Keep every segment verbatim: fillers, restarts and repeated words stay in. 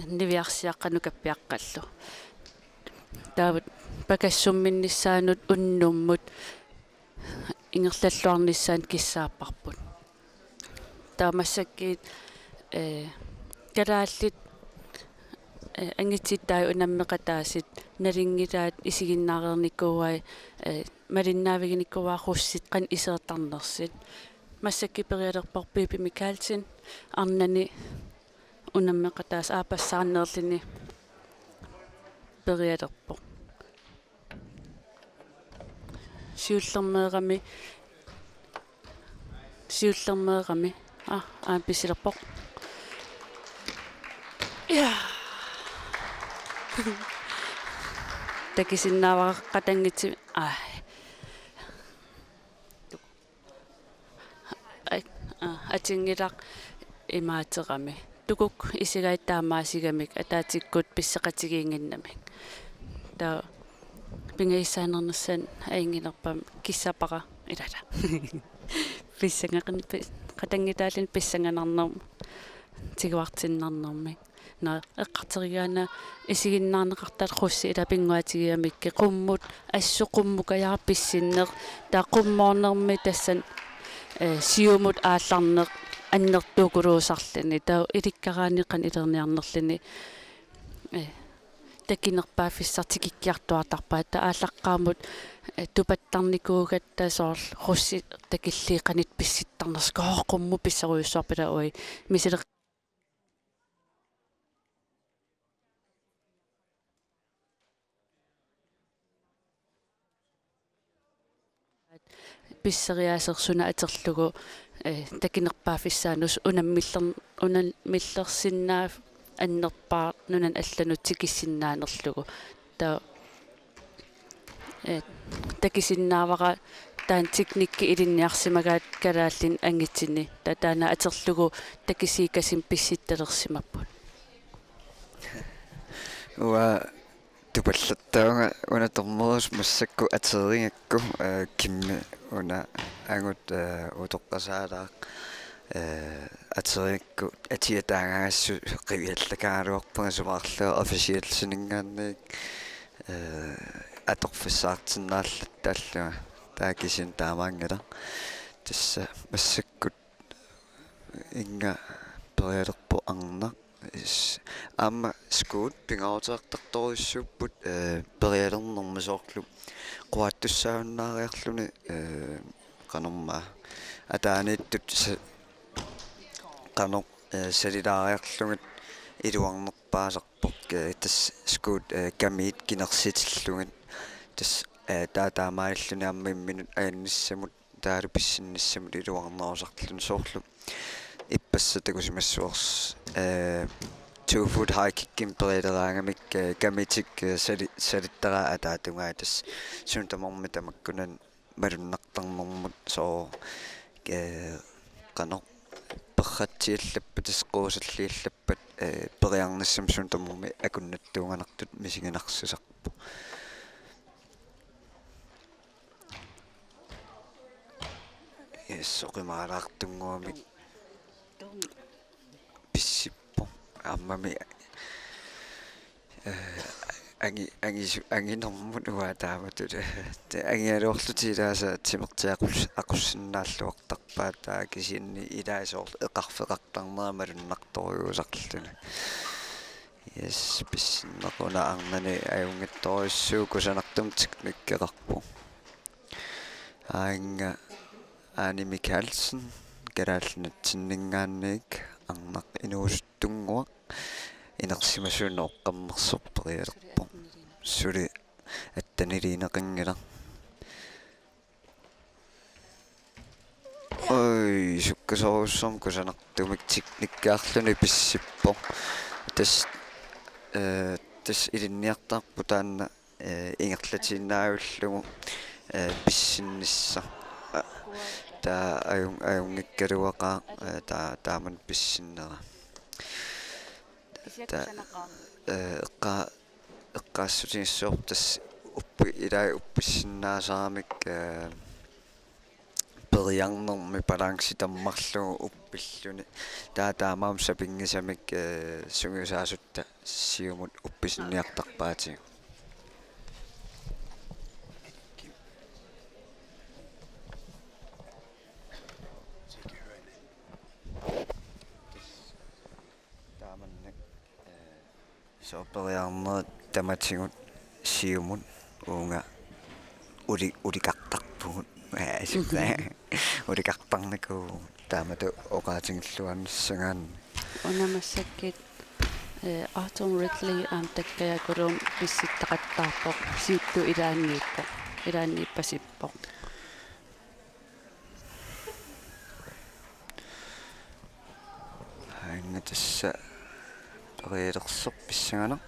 niviarsiaqqat nukappiaqqallu. Taava pakassumminnissaanut unnummut ingerlalluarnissaanut kissaapparput. Taava massakkut, eh, kalaallit, eh, angitittaat unammeqataasut nalunngilaat isiginnaareernikuuai, eh, malinnaaviginikuuai russit qanoq isertarnersut. Massakkut perialerpoq Pipi Mikaelsen, arnani unammeqataasoq aappassaarnerluni perialerpoq. Siullermeerami, siullermeerami. Ah, aamma pissilerpoq. Ja. Takusinnaavara qatanngutsi-, ai. At-, aa, atunngilaq imaaterami. Tukuk isigaat taamaasigamik ataatsikkut pisseqatigiinnginnamik. Taava pingajussaanernissannut ajunngilarput kissappara ilaa. Pissangaqin-, pis-, qatanngutaalluni pissanganarnermik, tiguartinnarnermik. Naa, eqqartorigaanni isiginnaarneqartartut russit ilaa pinnguaatigigamikkit, qummut assut qummukajaaq pissinneq, taava qummoornermi tassani, eh, siumut aallarneq annertuukuluusarluni, taava ilikkaraanni qanoq ilerniarnerluni, eh, takunerpaaffissaq tikikkiartuaartarpaat, taava aallaqqaammut, eh, tupattarnikuugatta soorlu russit takillugit qanoq pissittarnersoq, oo, qummut pissorujussuarput ilaa, ui, misile- Pisseriaaseq suna atorlugu, eh, takunerpaaffissaanut unammiller-, unammillersinnaanngilaq annerpaaq nunani allanut tikissinnaanerlugu. Taava, eh, takusinnaavara taanna teknikki ilinniarsimagaat kalaallinut angutini. Taava taanna atorlugu takusiukkasunik pissittalersimapput. Uanga tupallertaavunga una dommerusumik massakkut atorigakku, eh, Kimmi una angut, eh, utoqqasaalaaq, eh, atorigakku atia taagaassu qiviallakaaraluarpunga sumaarlugu officialsininngaanniit, eh, atorfissaqartinniarlugu taava kisianni taamaanngilaq. Tassa massakkut inga perialerpoq arnaq. Is-, aamma skuut pingaaruteqartorujussuupput, eh, perialernermi soorlu quaattussaajunnaariarluni, eh, qanormaa ataaniittut sa-, qanoq, eh, salilaariarlugit iluarnerpaasarpoq, eh, tassa skuut, eh, kamiit kinersitillugit. Tassa, eh, taava taamaalilluni aamma imminut ajannissamut taavalu pissinnissamut iluarnerusarluni soorlu. Ippassaq takusimassavarsi, eh, two foot high kickimik perialeraangamik, eh, kamitik, eh, sali-, salittaraa ataatungaa tassa suna tamarmi tamakkunani malunnartarnermut soorlu, eh, qanoq perratsiallappat tassa quusalliallappat, eh, periarnissamut suna tamarmi akunnattuunganartutut misiginarsisassarput. Yes, oqimaalaartunnguamik pissippoq. Aammami, eh, angi-, angisu-, anginermut uanga taamatut. Te angigaluarlutik ilaasa timertik aqus-, aqussinnaalluartarpaat taava kisianni ilaa soorlu eqarfeqartarnera malunnartorujussuusarluni. Yes, pissinneq una arnani ajunngitsorujussuuvoq, kusanartumik teknikkeqarpoq. Aajuna Aani Mikaelsen, Kalaallit Nunatsinninngaanniit, arnaq inuusuttunnguaq, inersimasuunut oqqammersoq perialerpoq. Suli attenilinneqanngilaq. Oj, sukkasoorujussuarmik kusanartumik teknikkeqarluni pissippoq. Tassa, eh, tassa ilinniartarpoq taanna, eh, ingerlatiinnaavillugu, eh, pissinnissaq. Taava ajun-, ajunngikkaluaqaaq, eh, taa-, taamani pissinnera. Taava, eh, eqqa-, eqqaassutigissavarput tassa uppi-, ilai uppissinnaasaramik, eh, periarnermi balanci tammarlugu uppilluni. Taava taamaammat sapinngisamik, eh, sungiusaasutta siumut uppisinniartarpaatigut. Taamannak, eh, soorlu periarnerit tamatigut siumut uunga uli-, ulikartarpugut. Aa, sippa-, ulikartarnikuuvugut taamatut oqaatigilluarnissagaanni. Una massakkut, eh, Arthur Ridley aamma Takkajakuluumik pissittaqattaarpoq, siuttup ilaanniippoq, ilaanniippasippoq. Aajuna tassa perialersoq pissanganaq.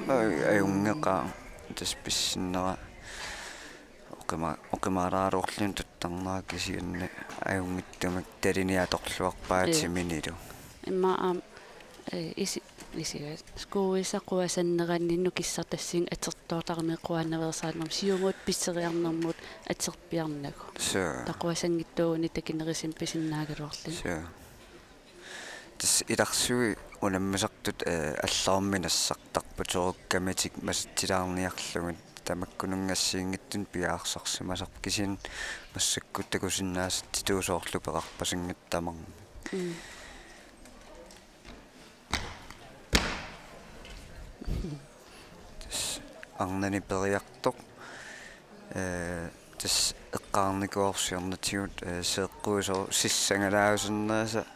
Aj, ajunngeqaaq tassa pissinnera. Oqima-, oqimaalaaraluarluni tuttarnera kisianni ajunngitsumik talini atorluarpaa. Ee. Timinilu. Immaqa aamma, ee, isi-, isiga-, skuuisa quasannerani nukissartassinga atortoortarami quaannaveersaarnermi siumut pisseriarnermut atorpiarnagu. Suu. Taava quasanngitsuuguni takinerisimmik pisinnaagaluarluni. Suu. Tassa ilarsui unammisartut, eh, allormi nassartarput soorlu kamitik masitsilaarniarlugit, tamakkununnga assigiinngitsunik piareersarsimasarput, kisianni massakkut takusinnaasatsitut soorlu peqarpasinngitsoq tamarmik. Mm. Tassa arnani periartoq. Eh, tassa eqqaanikuuarsiornatigut, eh, seeqquisoq sissangalaajusinnaasaq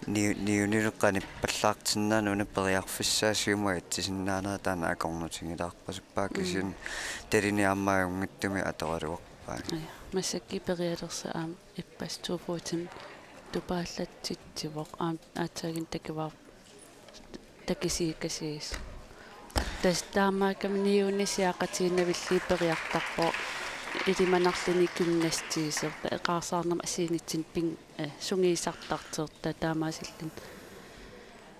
ni-, niunilu qanippallaartinnaaneq una periarfissaa siumut atsisinnaanera taanna akornutigilaarpasippaa. Mm. Kisianni talini aamma ajunngitsumik atoraluarpaa. Aja, massakkut perialersoq aamma ippassaq to fourteen tupaallatsitsivoq aamma aatsaannguaq takuar-, takisiikasiis. Tassa taamaakkami niuni siaaqatigiinnavillugu periartarpoq ilimanarluni gymnastiksertoq eqaarsaarnermut assigiinngitsunik ping-, eh, sungiusartartoq taamaasilluni.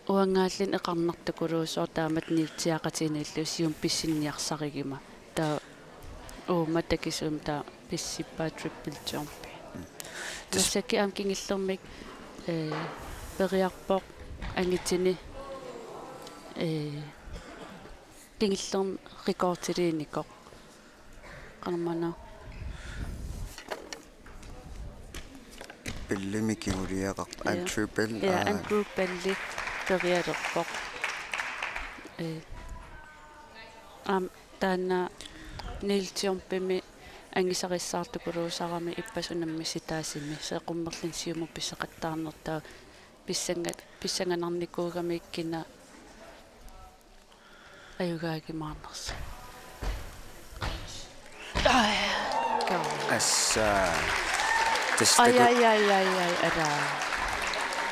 Uangaalluni eqarnartukuluusoq taamatut niut siaaqatigiinnavillugu siumut pissinniarsariguma. Taava uuma takisuumik taava pissippaa triple jumpi. Mm. Tassa massakkut aamma kingullermik, eh, periarpoq angutini, eh, kingullermik rekordiliinikoq. Qanormaanna. Billimik kinguliaqarpoq. Ja. Andrew Bell, ja, aa. Andrew Belli perialerpoq. Eh, aamma taanna Neil Jumpimi angusarissaartukuluusarami ippassaq unammissutaasumi seeqqummerluni siumut pisseqattaarnertaa pissanga-, pissanganarnikuugami kina ajugaagimaarnersoq. Ai, kaa. Assa. Tassa Ai, taku-, ai, ai, ai, ai, ala.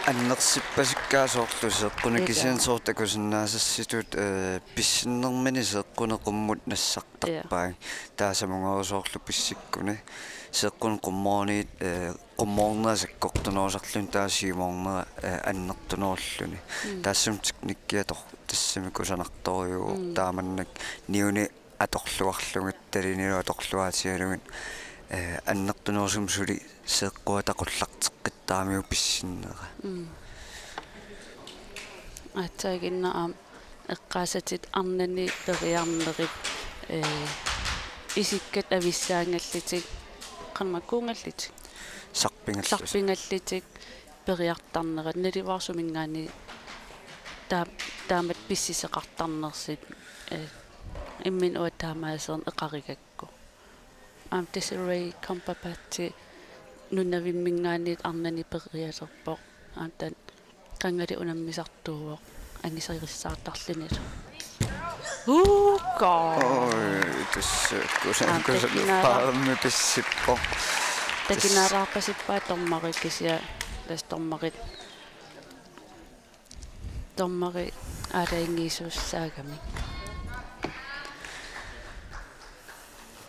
Annersippasukkaa soorlu seeqqunik Ila. Kisianni soorlu takusinnaasassitut, eh, pissinnermini seeqquneq qummut nassartarpai. Ja. Taasamunga soorlu pissikkuni. Seeqquneq qummoorniit, eh, qummoornera sakkortunerusarluni taava siumoornera, eh, annertunerulluni. Mm. Taassuma teknikkia tor-, tassami kusanartorujuuvoq. Mm. Taamannak niuni atorluarlugit, talinilu atorluaatigalugit, eh, annertunerusumik suli seeqquata qullarteqqittaramiuk pissinnera. Mm. Aatsaaginnaq aamma eqqaasatit arnani periarnerit, eh, isikkat avissaangallutik, qanormaa kuunngallutik. Sarpingallutik. Sarpingallutik periartarnerat, naluara suminngaanniit taa-, taamatut pissisoqartarnersut, eh, imminut uagut taamaasereerneq eqarigakku. Aamma Desiree Cumberbatch nunavimminngaanniit arnani perialerpoq. Aamma taanna qangali unammisartuuvoq angusarissaartarlunilu. Uukka! Oi, tassa kusan-, Aamma kusan-, takinaala-, paarmi pissippoq. Tassa takinaalaarpasippaa dommeri kisianni, tassa dommerit. Dommeri aalajangiisussaagamik.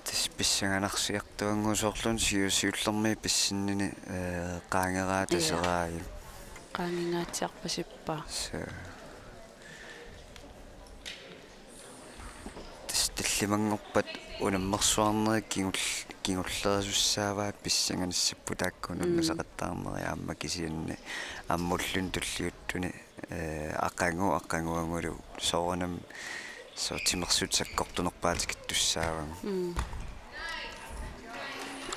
Tassa pissanganarsiartuannguaq soorlumi siu-, siullermik pissinnini, eh, qaangeraa Ia. Taseraajuk. Qaangingaatsiarpasippaa. Suu. Tassa tallimanngorpat unammersuarnerit kingul-, kingullerisussaavat pissanganassapput taakku Mm. unammisaqattaarnerit aamma kisianni aamma ulluni tulliuttuni, eh, aqagu, aqaguagulu soorunami sooq timersuut sakkortunerpaat tikittussaavagut. Mm.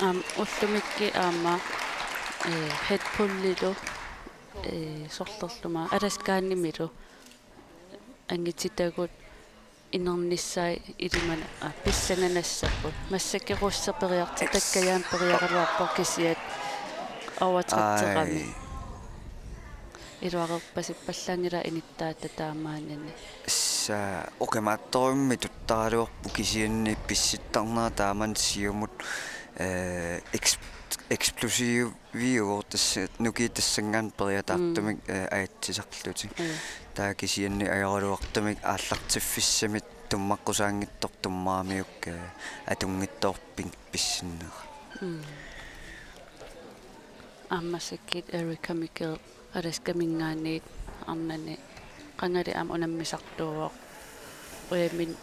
Aamma ullumikkut aamma, eh, headpullilu, eh, sorlerluma Alaskaanimilu angitittagut inernissaat ilimanaq, aa, pissanganassapput. Massakkut russert periartoq, Ex- takkajaamik periaraluarpoq kisianni over tretti-rami. Ai. Iluarerpasippallaanngilaq inittaata taamaanini. Tassa oqimaattorujussuarmik tuttaraluarpoq kisianni pissittarnera taamani siumut, eh, eks-, eksplosiv- -viuvoq tassa nukiit tassanngaannaq periataartumik, Mm. eh, ajatsisarlutik. Mm. Taava kisianni ajoraluartumik aallartiffissamik tummaqqusaanngitsoq tummaramiuk, eh, atunngitsoorpik pissinnera. Mm. Aamma massakkut Erica Mikkel Alaskaminngaanniit arnani qangali aamma unammisartuuvoq. Ujamin-,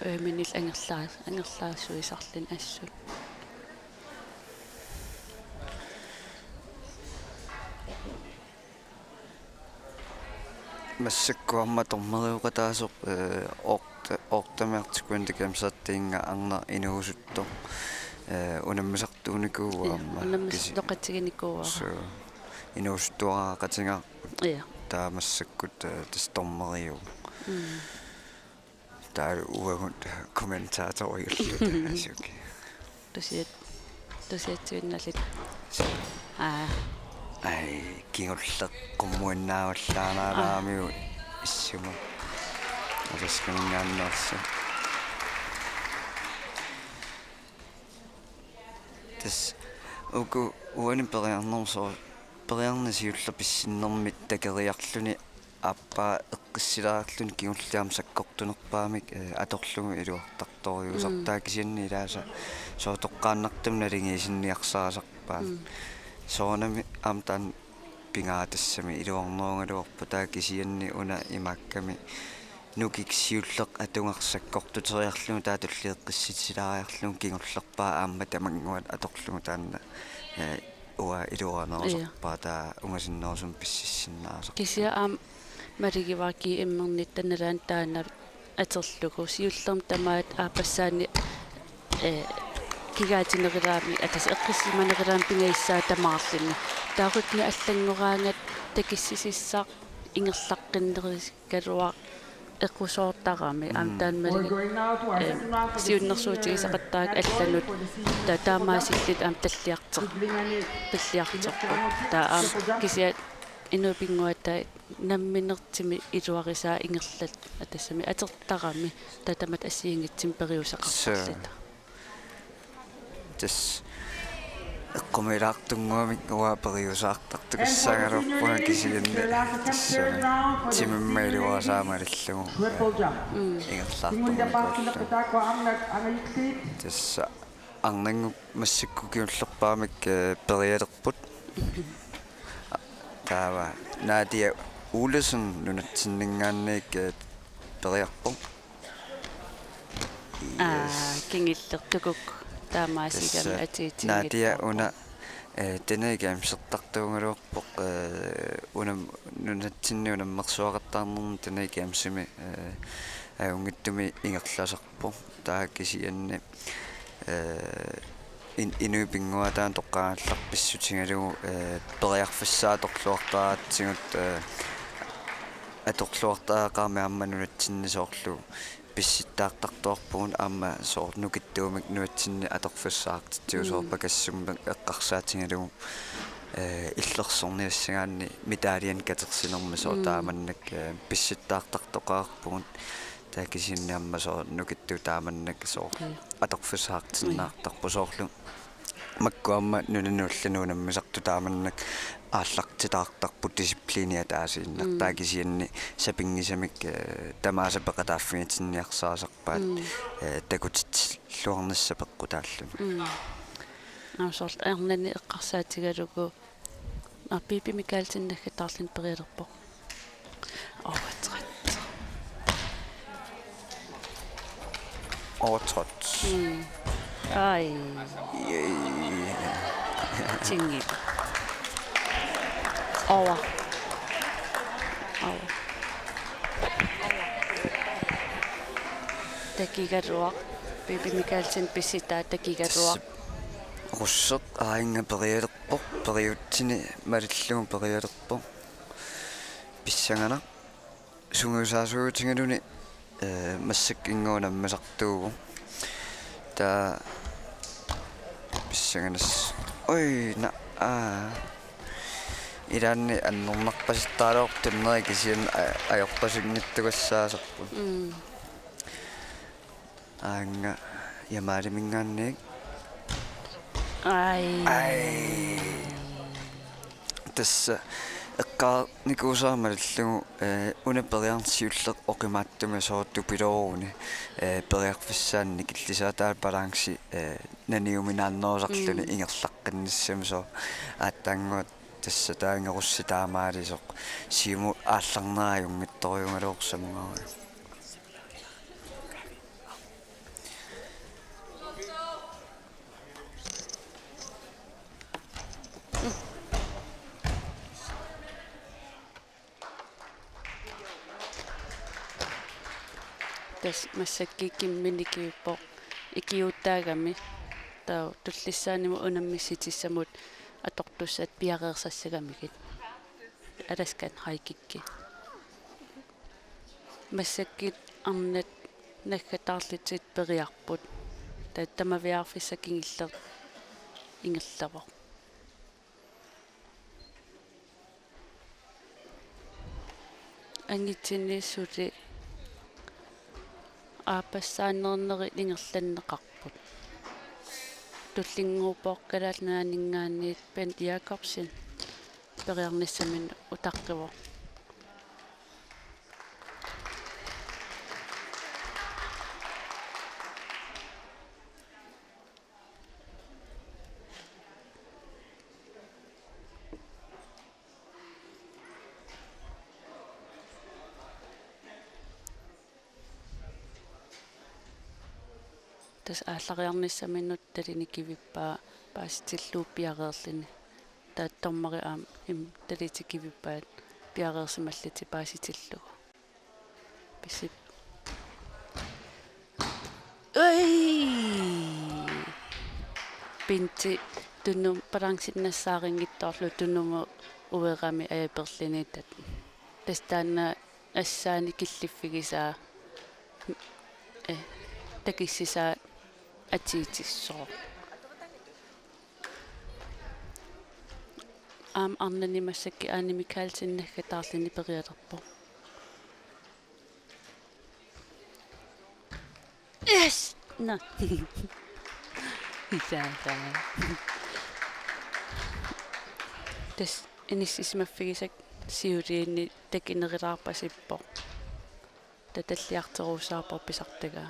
ujaminillu angerlaa-, angerlaassuisarluni assut. Massakkut aamma dommeriuqataasoq, eh, otte-, ottemiartikkut Winter Gameserinnga arnaq inuusuttoq, eh, unammisartuunikuuvoq. Ja, aamma unammisartoqatiginikuuara. Kisi-, suu, inuusuttuaraqatigaarput. Ja. Taava massakkut, eh, tassa dommeriuvoq. Mm. Taava uagut kommentatoriulluta asuki. Tusiat-, tusiatsivinnallit. Aa. Ai, kingulleq qummuinnaavallaanaalaaramiuk Aa. Issuma. Alaskaminngaanneersoq. Tassa uku uani periarnermi soo-, periarneq siulleq pissinnermi takeriarluni aappaa eqqissilaarluni kingulliamik sakkortunerpaamik, eh, atorlugu iluartartorujussuusarpaa. Mm. Kisianni ilaasa sooq toqqaannartumik naligiissinniarsarisarpaat. Mm. Soorunami aamma taanna pingaartumik iluarnerugaluarpoq taava kisianni una imaakkami nukik siulleq atugaraq sakkortuteriarlugu taava tulleq eqqissisilaariarlugu kingullerpaaq aamma tamannguaq atorlugu taanna, eh, uanga iluarinerusarpara. Ja. Taava ungasinnerusumik pississinnaasarpara. Kisianni aamma malugivara G M-ernitta nalaani taanna atorlugu siullermik tamaat aappassaani, eh, kigaatinerulaamik, tassa eqqissisimanerulaamik pingajussaa tamaarluni. Taava rytmi allanngoraangat takissisussaq ingerlaqqinnerus- -galuaq eqqusoortarami, aamma Mm. taanna malugit, eh, siunnersuutigisaqattaarput allanut, taava taamaasillutik aamma talliartoq-, talliartorput. Taava aamma kisianni inuup pinnguataa namminertumik iluarisaa ingerlat-, tassami atortarami, taava tamatta assigiinngitsumik periusaqartarluta. Suu. Tassa eqqumiilaartunnguamik uanga periusaartartussagaluarpunga kisianni tassa timimma iluarisaa malillugu, eh, Mm. ingerlaartornikuullunga. Tassa arnannguaq massakkut kingullerpaamik, eh, perialerput. Taava Nadia Olsen nunatsinninngaanniit, eh, periarpoq. Aa, yes. Kingullertukuk taamaasigami Tassa atuutsinngitsoorpoq. Nadia una, eh, Denne Games-ertartuugaluarpoq, eh, unam-, nunatsinni unammersuaqattaarnermi Denne Games-imi, eh, ajunngitsumik ingerlasarpoq. Taava kisianni, eh, in-, inuit pinnguaataannik toqqaannarlugu pissutigalugu, eh, periarfissaa atorluartaratsigu, eh, atorluartariaqarami aamma nunatsinni soorlu pissittaartartuarpugut aamma soorlu nukittuumik nunatsinni atorfissaqartitsigu Mm. soorlu pakassummik eqqarsaatigalugu, eh, illersorniassagaanni medaljenik katersinermi soorlu Mm. taamannak, eh, pissittaartartoqarpugut taava kisianni aamma soorlu nukittuut taamannak soorlu Mm. atorfissaqartinnaartarput soorlu. Makku aamma nunanut allanut unammisartut taamannak aallartitaartarput disciplini ataasiinnaq. Mm. Taava kisianni sapinngisamik, eh, tamaasa peqataaffigitinniarsarisarpaat, Mm. eh, takutitsilluarnissaq peqqutaalluni. Mm. Aamma soorlu arnani eqqarsaatigalugu. Aa, Pipi Mikaelsen naggattaarluni perialerpoq. Overtrådt. Overtrådt. Mm. Ai. Tingi. Aua. Aua. Takigaluaq. Bibi Mikaelsen pisitaa takigaluaq. Russeq aajuna perialerpoq, periutsini malillugu perialerpoq. Pissanganaq. Sungiusaasuutigaluni, eh, massakkut inngooq nammisartuuvoq. Taava pissanganaq. Oj, na, aa. Ilaanni annernarpasittaartoq tunneri kisianni a-, ajorpasinngittugassaasarput. Mm. Aajuna Jamalimingaanniit. Ai. Ai. Tassa eqqaanikuusara malillugu, eh, una periarneq siulleq oqimaattumik soorlu tupilooruni, eh, periarfissaannik killisaataal balanci, eh, naniuminaannerusarluni. Mm. Ingerlaqqinnissamisoq aatsaannguaq tassa taanna Russi taamaalisoq siumut aallarnera ajunngitsorujussuanngorsimagaluarpoq. Tassa massakkut Kimmi nikivippoq ikiuuttaagami. Taava tullissaanimut unammissitissamut atortussat piareersassagamigit. Alaskan high kicki. Massakkut arnat naggataarlutik periarput. Taava tamaviaarfissaq kingulleq ingerlavoq. Angutini suli aappassaanerit ingerlanneqarput. Tullinnguuppoq Kalaallit Nunaanninngaanniit Bent Jakobsen periarnissaminut utaqqivoq. Tassa aallariarnissaminut tali nikivippaa paasitillugu piareerluni. Taava dommeri aamma im tali tikivippaat piareersimallutik paasitillugu. Pisip. Oj! Benti tunum balancen nassaarinngitsoorlugu tunumut uerami ajaperluni tat. Tassa taanna assaani killiffigisaa, eh, takussisaa atuutissooq. Aamma arnani massakkut Ane Mikaelsen naggataarluni perialerpoq. Yes! Nå. Isaasaa. Tassa inissisimaffigisakka siuliini takunerulaarpasippoq. Taava talliartorujussuuarpoq pisartagaa.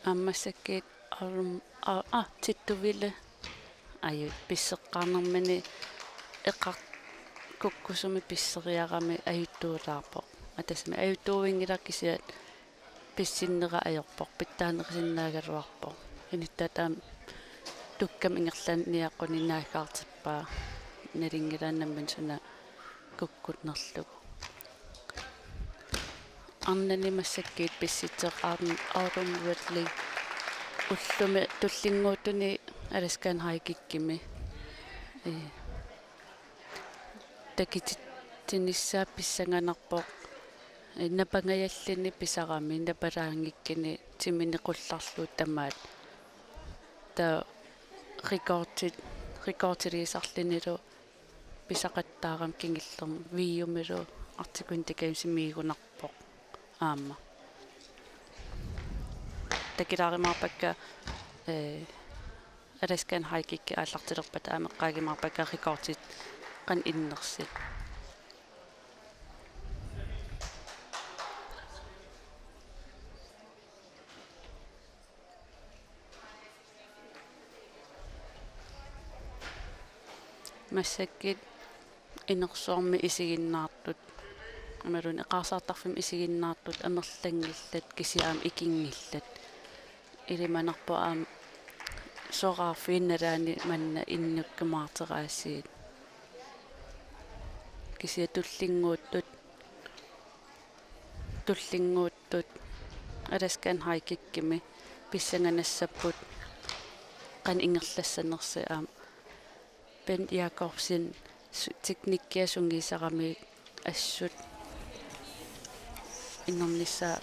Aamma massakkut Arum, a, a, Tittuvile. Ajut, pisseqqaarnermini eqar-, kukkusumik pisseriarami ajuttuulaarpoq. Atasami ajuttuuinngilaq kisianni pissinnera ajorpoq, pitsaanerusinnaagaluarpoq. Inuttaata aamma tukkami ingerlaannaq niaqquni naaggaartippaa, nalunngilara nammineq suna kukkunnerlugu. Arnani massakkut pissutseq Autumn, Autumn Ridley. Ullumi tullinnguuttunik Alaskan high kickimi. Ee. Takutitsinissaa pissanganarpoq. Ee, napangajalluni pisarami, napalaanngikkuni timini qullarlugu tamaat. Taava rekordit, rekordiliisarlunilu pisaqattaarami kingullermi V M-ilu Arctic Winter Gamesimiigunarpoq aamma. Takilaarumaarpakka, ee, Alaskan high kick aallartilerpata aamma eqqaajumaarpakka rekordit qanoq innersut. Massakkut inersuarmi isiginnaartut. Aammaluunniit eqaarsaartarfimmik isiginnaartut amerlanngillat kisianni aamma ikinngillat. Ilimanarpoq aamma soraarfiit nalaani manna innukkumaarteraasiit. Kisianni tullinnguuttut, tullinnguuttut Alaskan High Kickimi pissanganassapput qanoq ingerlassanersoq aamma. Bent Jakobsen su-, teknikkia sungiusarami assut inernissaa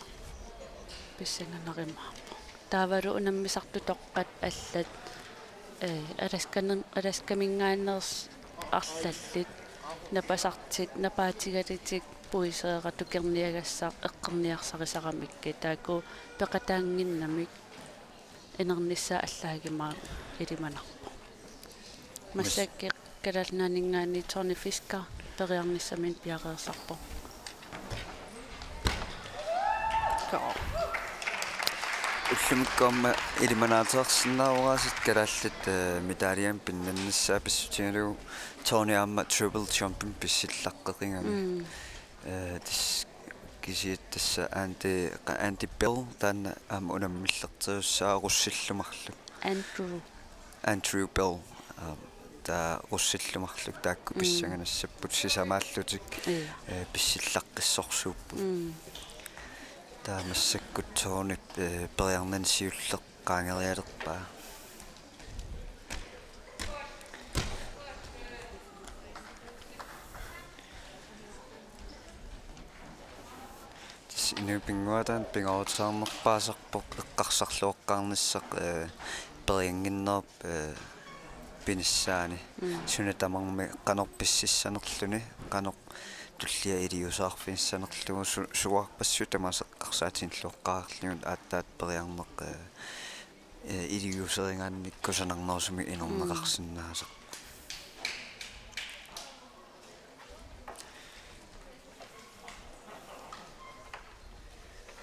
pissanganarumaarpoq. Taavalu unammisartut toqqat allat, ee, Alaskaner-, Alaskaminngaanneersut arlallit, napasartut, napaatigalutik puiseeraq tukerniagassaq eqqorniarsarisaramikkit, taakku peqataannginnamik inernissaa allaagimaaq ilimanarpoq. Mas- Massakkut Kalaallit Nunaanninngaanniit Tony Fisker periarnissaminut piareersarpoq. Joo. Ullumikkut aamma ilimanaateqarsinnaavoraasiit kalaallit, eh, medaljinik pinnannissaa pissutigalugu Tony aamma triple jumpimik pissillaqqeqigami. Mm. Eh, tassa kisianni tassa Andy, Andy Bell taanna aamma unammillerterussaa russillu marluk. Andrew. Andrew Bell, aamma, taava russillu marluk taakku Mm. pissanganassapput sisamaallutik, Ja. eh, pissillaqqissorsuupput. Mm. Taava massakkut Tony, eh, periarnani siulleq qaangerialerpaa. Tassa inuit pinnguaat taanna pingaaruteqarnerpaasarpoq eqqarsarluaqqaarnissaq, eh, periannginnerup, eh, pinissaani. Mm. Suna tamarmi qanoq pississanerluni, qanoq tullia iliuuseqarfigissanerlugu su-, suaarpassuit tamaasa eqqarsaatigiluaqqaarlugit aatsaat periarneq, eh, eh, iliuuserigaanni kusanarnerusumik inorneqarsinnaasarpoq.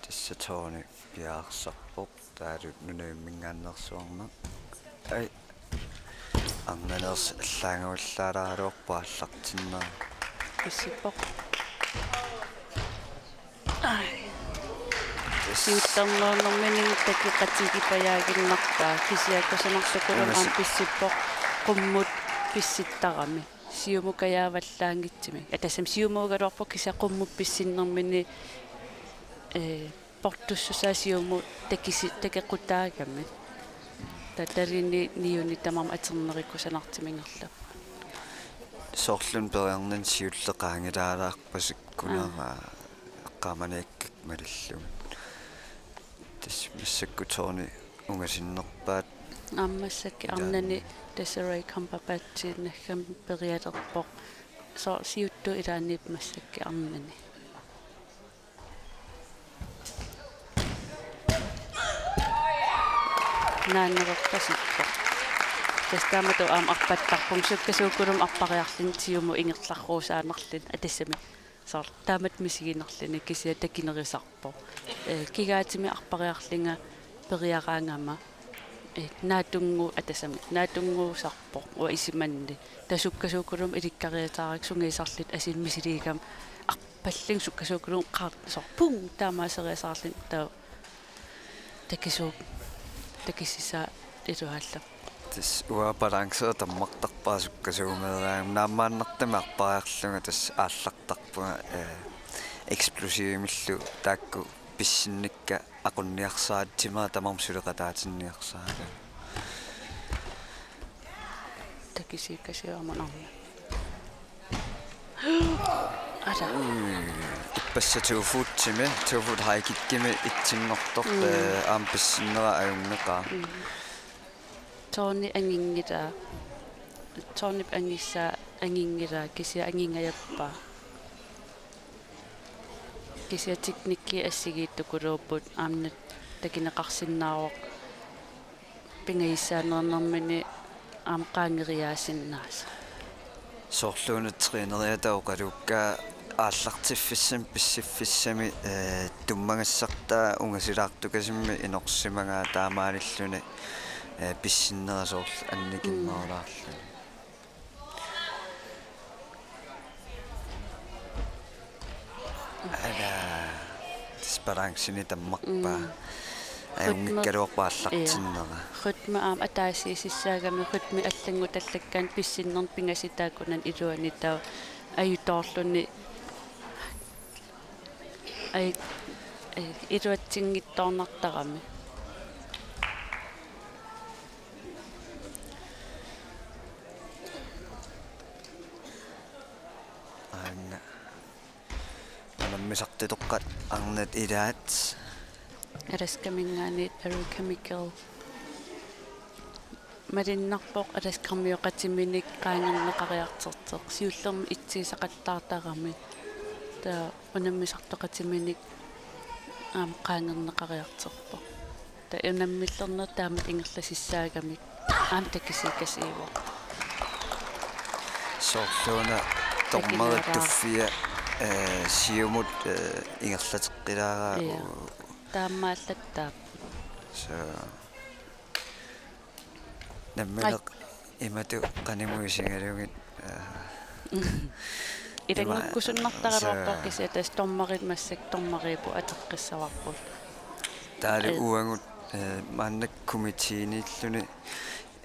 Tassa Tony piareersarpoq, taavalu nunavimminngaanneersuarmik. Ai. Arnaneersoq allaangavillaalaaraluarpoq aallartinnera. Pissippoq. Ai. Yes. Siuttarnerunermini takeqatigipajaaginnarpaa, kisianni kusanarsukkuluunniit Yes. aamma pissippoq qummut pissittarami. Siumut kajaavallaanngitsumik. Aa, tassami siumuugaluarpoq kisianni qummut pissinnermini, eh, portussusaa siumut takisi-, takequtaagami. Taava talinni niuni tamarmi atornerit kusanartumik ingerlapput. Soorlumi periarnani siulleq qaangilaalaarpasikkunera Aa. eqqaamaniakkakka malillugit. Tassa massakkut Tony ungasinnerpaat. Aamma massakkut Ida. Arnani Desiree Cumberbatchiinnakkami perialerpoq. Soorlu siuttut ilaanniippoq massakkut arnani. Naannererpasippoq. Tassa taamatut aamma arpattarpunga sukkasuukulummik arpariarluni siumut ingerlarusaannarluni, aa, tassami. Soorlu taamatut misiginarluni kisianni takinerusarpoq. Eh, kigaatimik arpariarlunga periaraangama, eh, naatunngu-, aa, tassami, naatunnguusarpoq uanga isumanni. Taava sukkasuukulummik ilikkariasaarlunga sungiusarluta asuli misiliigama arpallunga sukkasuukulummik qaa-, soorlu pung taamaaseriasaarluni taava takisuuk-, takisusaa iluaallappoq. Tassa uanga balancera tammartarpara sukkasuumeeraangama, naammaannartumik arpariarlunga tassa aallartarpunga, eh, eksplosivimillu taakku pissinnikka aqunniarsaratsigu tamarmik suleqataatinniarsaratsigu. Takisuukasiuama aamma. Ala. Mm, ippassaq to footimi, to foot high kickimi itsinngortoq, Mm. eh, aamma pissinnera ajunngeqaaq. Mm. Tony anginngilaa. Tonyp angissaa anginngilaa, kisianni angingajappaa. Kisianni teknikki assigiittukuluupput aamma takuneqarsinnaavoq pingajussaaneernermini aamma qaangeriaasinnaasoq. Soorluuna træneriata oqaluukkaat aallartiffissamik pissiffissamik, eh, tummagassartaa ungasilaartukasimmik inorsimagaa taamaalilluni, eh, pissinnera soorlu annikinnerulaarluni. Mm. Ala, tassa balanceni tammarpaa. Mm. Ajunngikkaluarpoq aallartinnera. Ja. Rytme aamma ataasiissaagami, rytme allanngutallakkaanni pissinnermi pingasut taakkunani iluanni taava ajutoorluni. Ai, ai, iluatsinngitsoornartarami. Aana. Unammisartut toqqaannartut ilaat. Alaskaminngaanniit Erica Mikkel. Malunnarpoq Alaskarmioqatiminik qaangerneqariartortoq. Siullermik itsiisaqattaartarami. Taava unammisartoqatiminik aamma qaangerneqariartorpoq. Taava unammillerneq taamatut ingerlasussaagamik aamma takisuukasiivoq. Soorluuna dommerit tuffiat, eh, siumut, eh, ingerlateqqilaaraagut. Ja. Taamaallattaaq. Så. Nammineq imatut qanimut isigalugit, eh, ilanngukkusunnartaraluarpoq, kisianni tassa dommerit massakkut dommeriupput ateqqissavarput. Taavalu uagut, eh, maannakkut komiteeniilluni,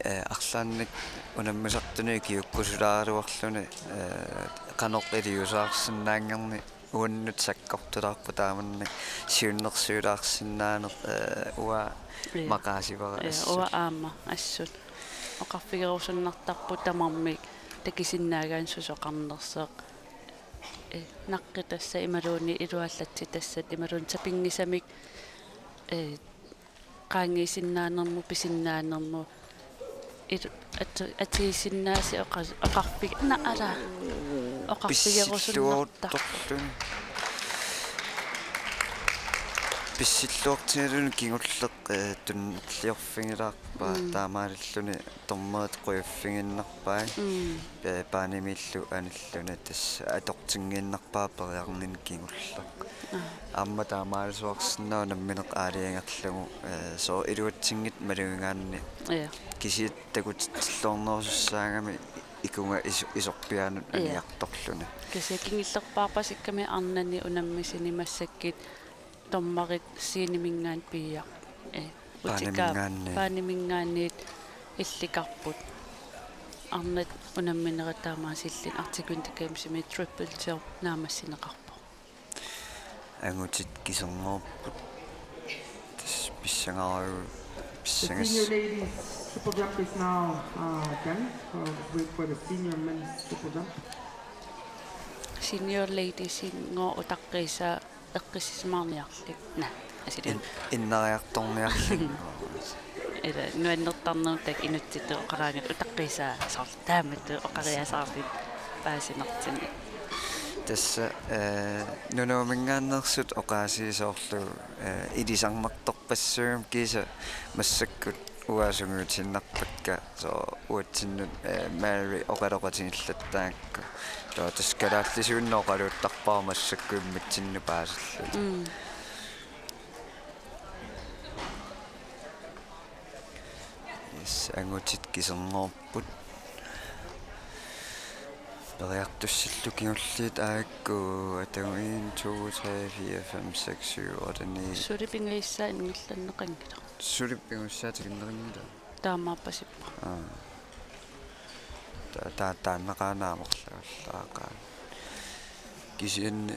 eh, arlaannik unammisartunut ikiuukkusulaaraluarluni, eh, qanoq iliuuseqarsinnaanngorneq uannut sakkortulaarpoq taamannak siunnersuulaarsinnaaneq, eh, uanga maqaasivara assut. Ja, uanga aamma assut. Oqarfigerusunnartarpoq tamarmik takusinnaagaanni susoqarnersoq. Eh, naqqitassat imaluunniit iluallatsitassat imaluunniit sapinngisamik, eh, qaangiisinnaanermut, pisinnaanermut. Ilu-, at-, atuisinnaasut oqa-, oqarfik-, na-, ala. Oqarfigerusunnartarput. Pissilluartorluni. Pissilluartigaluni kingulleq, eh, tunnilliorfigilaarpaa. Mm. Taamaalilluni dommerit qujaffigiinnarpai. Mm. Eh, paanimiillu anilluni tassa atortinngiinnarpaa periarnini kingulleq. Aa. Aamma taamaalisuarsinnaasoq nammineq aalajangerlugu, eh, soorlu iluatsinngitsut malugigaanni. Ja. Kisianni takutitsilluarnerusussaagami ikunga iso-, isorpiaanut, ja, aniartorluni. Kisianni kingullerpaarpasikkami arnani unammisuni massakkut dommerit sceneminngaanniit piiarput. Eh, utikka-, paaniminngaanniit. Paaniminngaanniit illikarput. Arnat unamminerat taamaasilluni Arctic Winter Gamesimi triple jump naammassineqarpoq. Angutit kiserngorput. Tassa pissangaru-, The pissangas- senior ladies triple jump is now, uh, done. Uh, wait for the senior men's triple jump. Senior ladies-inngooq utaqqiisaa eqqissisimaarniarlik. Naa, asili. In-, innariartorniarlik. Ila nuannertarnerup taakku inuttutut oqaraangatta utaqqiisaa soorlu taamatut oqariasaarlutik paasinertinik. Tassa, eh, Nuumminngaanneersut oqaasii soorlu, eh, ilisarnartorpassuummata kiisa massakkut uanga sungiutiinnarpakka, soorlu uatsinnut, eh, Mary oqaloqatigillattaakka. Taava tassa kalaallisuinnaq oqaluuttarpara massakkut immitsinnut paasilluni. Mm. Yes, angutit kiserngorput. Periartussillu kingulliit aakku atagu en, to, tre, fire, fem, seks, syv, otte, ni. Suli pingajussaa ingerlanneqanngilaq. Suli pingajussaa tikinneqanngilaq. Taamaappassippoq. Aa. Ta-, ta-, taannaqaaq aamma marluk allaaqaaq. Kisianni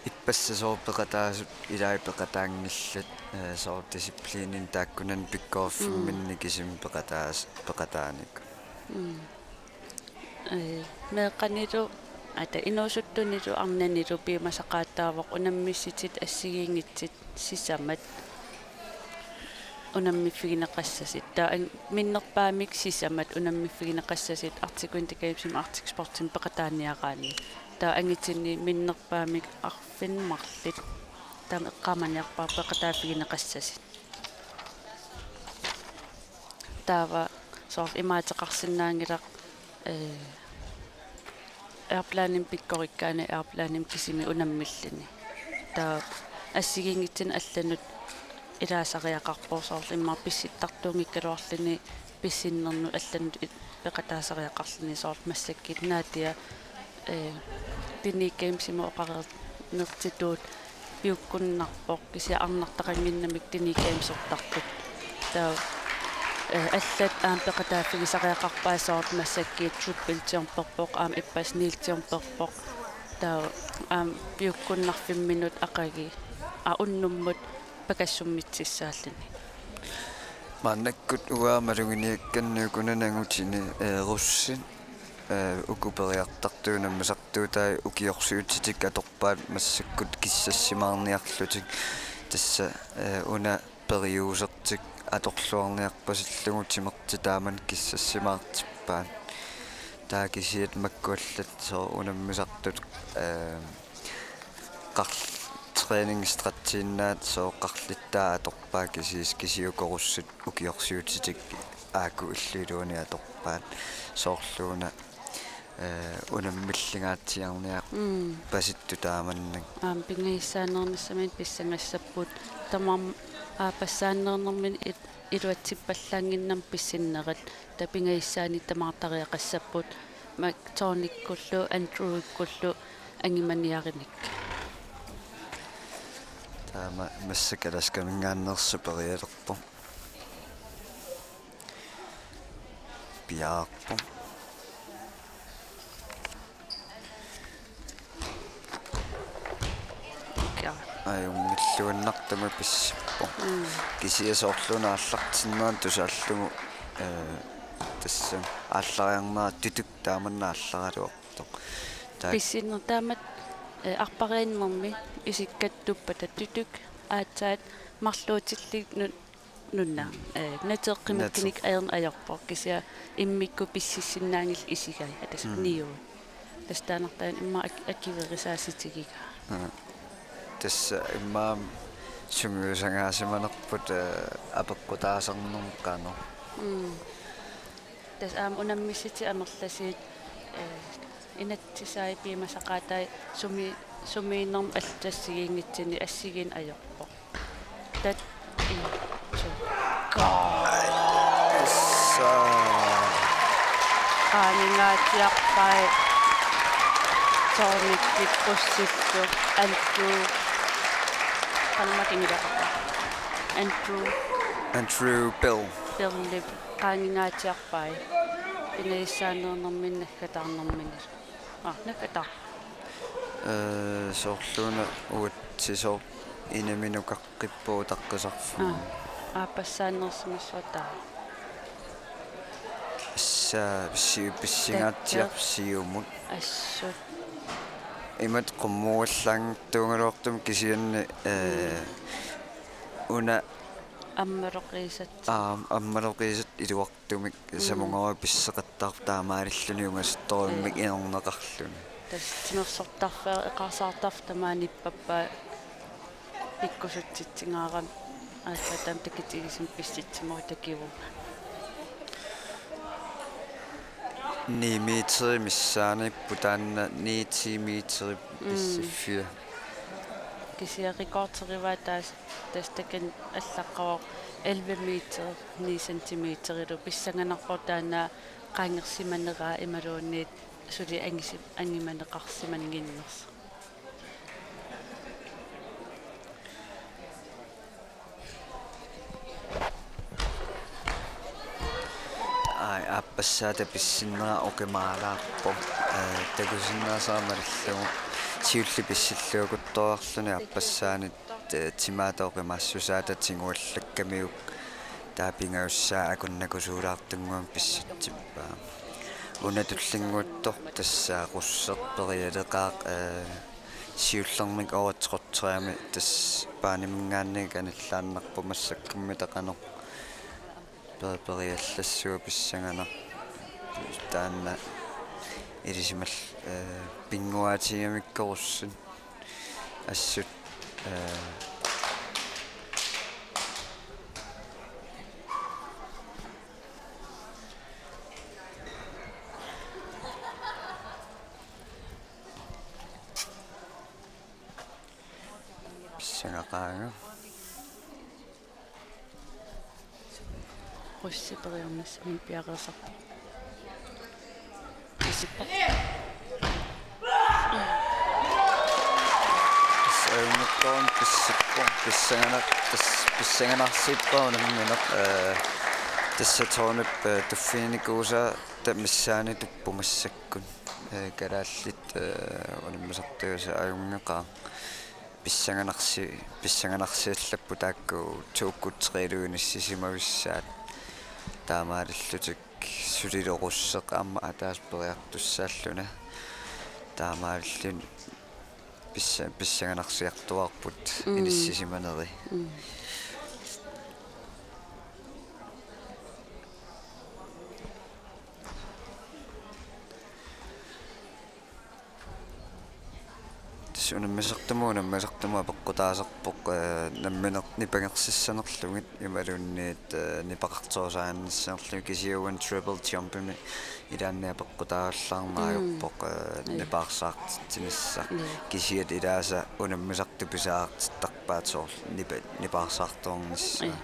ippassaq soorlu peqataasut ilaat peqataanngillat, eh, soorlu disciplininik taakkunani pikkoriffimmini, mm, kisimik peqataas-, peqataanikut. Mm. Eh, meeqqanilu, ata inuusuttunilu arnanilu piumasaqaataavoq unammissutit assigiinngitsut sisamat unammiffigineqassasut. Taava an-, minnerpaamik sisamat unammiffigineqassasut Arctic Winter Gamesimi Arctic Sportsimi peqataaniaraanni. Taava angutinni minnerpaamik arfineq-marluk. Taama eqqaamaniarpara peqataaffigineqassasut. Taava soorlu imaateqarsinnaanngilaq, eh, airplanimik pikkorikkaanni airplanimik kisimik unammilluni. Taava assigiinngitsunik allanut ilaasariaqarpoq soorlu immaqa pissuttartuunngikkaluarluni pissinnernut allanut i-, peqataasariaqarluni soorlu massakkut Nadia eh, Teenage Gamesimut oqareernertitut piukkunnarpoq, kisianni arnartaqannginnamik Teenage Gamesertartut. Taava, eh, allat aamma peqataaffigisariaqarpaat, soorlu massakkut triple jumperpoq, aamma ippassaq kneel jumperpoq. Taava aamma piukkunnarfimminut aqagu, aa, unnummut pakassummitsissaalluni. Maannakkut uanga maluginiakkanni ukunani angutini, eh, russit, eh, uku periartartut unammisartuutai ukiorsiutitik atorpaat massakkut kissassimaarniarlutik. Tassa, eh, una periuusertik atorluarniarpasillugu timertik taamani kissassimaartippaat. Taava kisiat makku allat soorlu unammisartut, eh, qarl-, træningsstretchinnaat soorlu qarlittaa atorpaat, kisiis-, kisianni uku russit ukiorsiutitik aajuku illup iluani atorpaat, soorlu una, eh, unammillingaatsiarniarpasittut taamannak. Aamma pingajussaanernissaminnut pissangassapput, tamarmik aappassaaneernerminni il-, iluatsippallaannginnami pissinnerat, taava pingajussaannik tamaartariaqassapput, Mac-, Tonikkullu, Andrewikkullu angumaniarinik. Taama massakkut Alaskaminngaanneersoq perialerpoq. Piaarpoq. Ja. Ajunngilluinnartumik pissippoq. Mm. Kisianni soorlu una aallartinnerani tusaallugu, eh, tassa aallariarnera Tutuk taamanna aallaraluartoq. Taak- Pissinneq taamatut, eh, arpariinnermi isikkat tuppata Tutuk aatsaat marluutilluni nunna, eh, nateeqqimikkunik Nateeq. Ajorn-, ajorpoq, kisianni immikkut pississinnaanngillat isigai, atas Mm. niu. Tassa taannartaa immaqa ak-, akuerisaasitigigaa. Aa. Tassa immaqa sungiusagaasimanerput, eh, apeqqutaasarnermut qanoq. Mm. Tassa aamma unammissutit amerlasuut, eh, inatsisai piumasaqaatai sumi-, sumiinnermut allatut assigiinngitsunik assigiinnginnamik ajorpoq. Tat-, i-, su-, goal. Issa. Qaangingaatsiarpai Tonikkut russillu Andrew. Qanmakingilaqa. Andrew. Andrew Bell. Bellip qaangingaatsiarpai. Pingajussaaneernerminni naggataarnerminilu. Aa, naggataar. Eh, soorlu una uatsisoq inaminukaqqippoq utaqqisarfimmi. Aa, aappassaaneersimassuaq taava. Assa, pissi-, pissingaatsiarpoq siumut. Assut. Imatut qummuallaanngitsuugaluartumik kisianni, eh, una Ammaloqiisat. Aa, ammaloqiisat iluartumik Mm. samungaarput pisseqattaarpoq taamaalilluni ungasittorujummik Ee. Inerneqarluni. Tassa timersortarfeq, eqaarsaartarfik tamaani ippappaat pikkusutsitsigaarami aatsaat taama takitigisumik pissutsimavoq takivunga. Ni meteri missaaniipput taanna ni ti meteri Mm. pissiffia. Kisianni rekorderivaa taas-, tassa takanna allaqqavoq elleve meter, ni centimeterilu pissanganarpoq taanna qaangersimaneraa imaluunniit suli angisi-, angimaneqarsimannginnersoq. Ai, aappassaata pissinnera oqimaalaarpoq. Eh, takusinnaasara malillugu siulleq pissilluakuttoorluni aappassaanit, eh, timaata oqimaassusaata tiguallakkamiuk taava pingajussaa akunnakusuulaartunnguamik pissutsippaa. Una tullinnguuttoq tassa russeq perialeqaaq, eh, siullermik ooritsqorteriami tassa paaniminngaanniit anillaannarpoq massakkummi taqanoq per-, periallassuaq pissanganaq taanna ilisimal-, eh, pinnguaatigigamikku russit assut, eh, pissangaqaanga. Russi periarnissamik piareersarpoq. Isippoq. Tårn pissippoq, pissangana-, tas-, pissanganarsiippoq unammineq, eh, tassa tårnip, eh, tuffiginikuusaa taava missaani tuppoq massakkut. Eh, kalaallit, eh, unammisartuisa ajunngeqaaq. Pissanganarsi-, pissanganarsiallapput taakku tuukkut triilu inissisimavissaat. Taamaalillutik sulilorusseq aamma ataaseq periartussaalluni. Taamaalilluni pissa-, pissanganarsiartuaarput. Mm. Inissisimaneri. Mm. Tassa unammisartumut, unammisartumut apeqqutaasarpoq, eh, nammineq nipangersissanerlugit imaluunniit, eh, nipeqartorusaannissanerlugit, kisianni uani triple jumpimi ilaanni apeqqutaavallaarneq ajorpoq, eh, nipaarsaartitsinissaq. Kisianni ilaasa unammisartut pisariaqartittarpaat soorlu nipa-, nipaarsaartuarnissaa.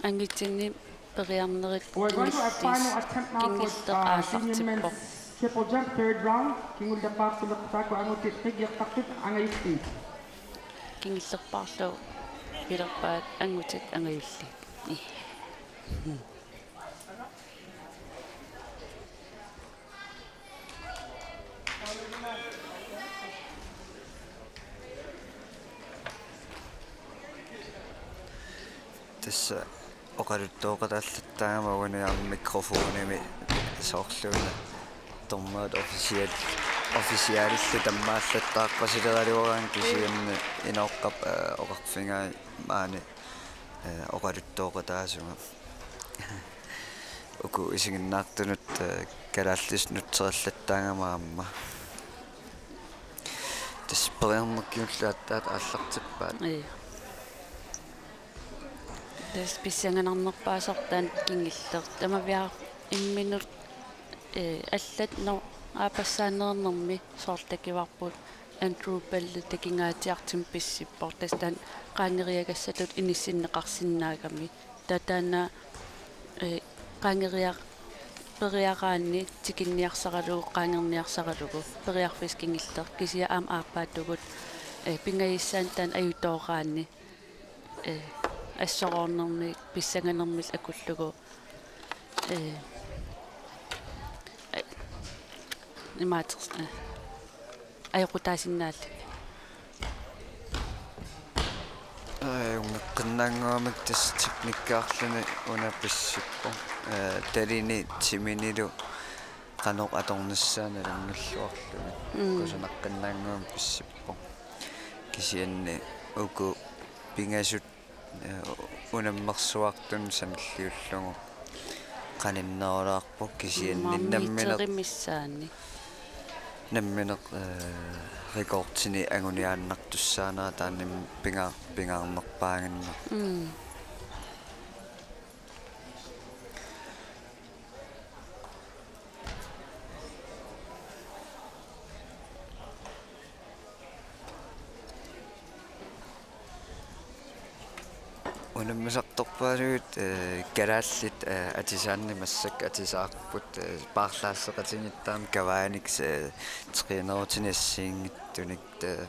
Angutini periarnerit kingulliis-, kingulleq aallartippoq. Triple jump, third round, kingullerpaartuleq taakku angutit qikiortartut angajulliit. Kingullerpaarlu pilerpaat angutit angajulliit. Tassa oqaluttooqataallattaagama uani aamma mikrofonimi soorluuna tormat official, officialillu tammaallattaarpasileraluaraanni kisianni Inooqqap, eh, oqarfigai maani, eh, oqaluttooqataasunga. Uku isiginnaartunut, eh, kalaallisut nutserillattaagama aamma. Tassa periarneq kingulleq aatsaat aallartippaat. Ii. Tassa pissanganarnerpaasoq taanna kingulleq. Tamaviaaq imminut, eh, allat no aappassaaneernermi soorlu takuarput Andrew Bell takugaatsiartumik pissippoq. Tassa taanna qaangeriagassatut inissinneqarsinnaagami. Taava taanna, eh, qaangeria-, periaraanni tikinniarsaralugu, qaangerniarsaralugu, periarfissaq kingulleq, kisianni aamma aappaatigut, eh, pingajussaanut taanna ajutooraanni, eh, assoroornermi, pissanganermillu akullugu, eh, eh, imaaters-, eh, ajoqutaasinnaalluni. Aa, unngeqqinnaannguamik tassa teknikkiarluni una pissippoq. Aa, talini timinilu qanoq atornissaa nalunngilluarluni. Mm. Kusanaqqiinnaannguamik pissippoq. Kisianni uku pingasut, eh, unammersuartunut sanilliullugu qaninnerulaarpoq kisianni nammineq, meterit missaanni, nammineq, eh, rekordini anguniaannartussaanera taanna pinga-, pingaarnerpaaginnarpoq. Mm. Unammisartorpaaluit, eh, kalaallit, eh, atisaanni massakkut atisaarput, eh, paarlaasseqatigiittaarneq kavaaniks, eh, trænerutini assigiinngitsunik, eh,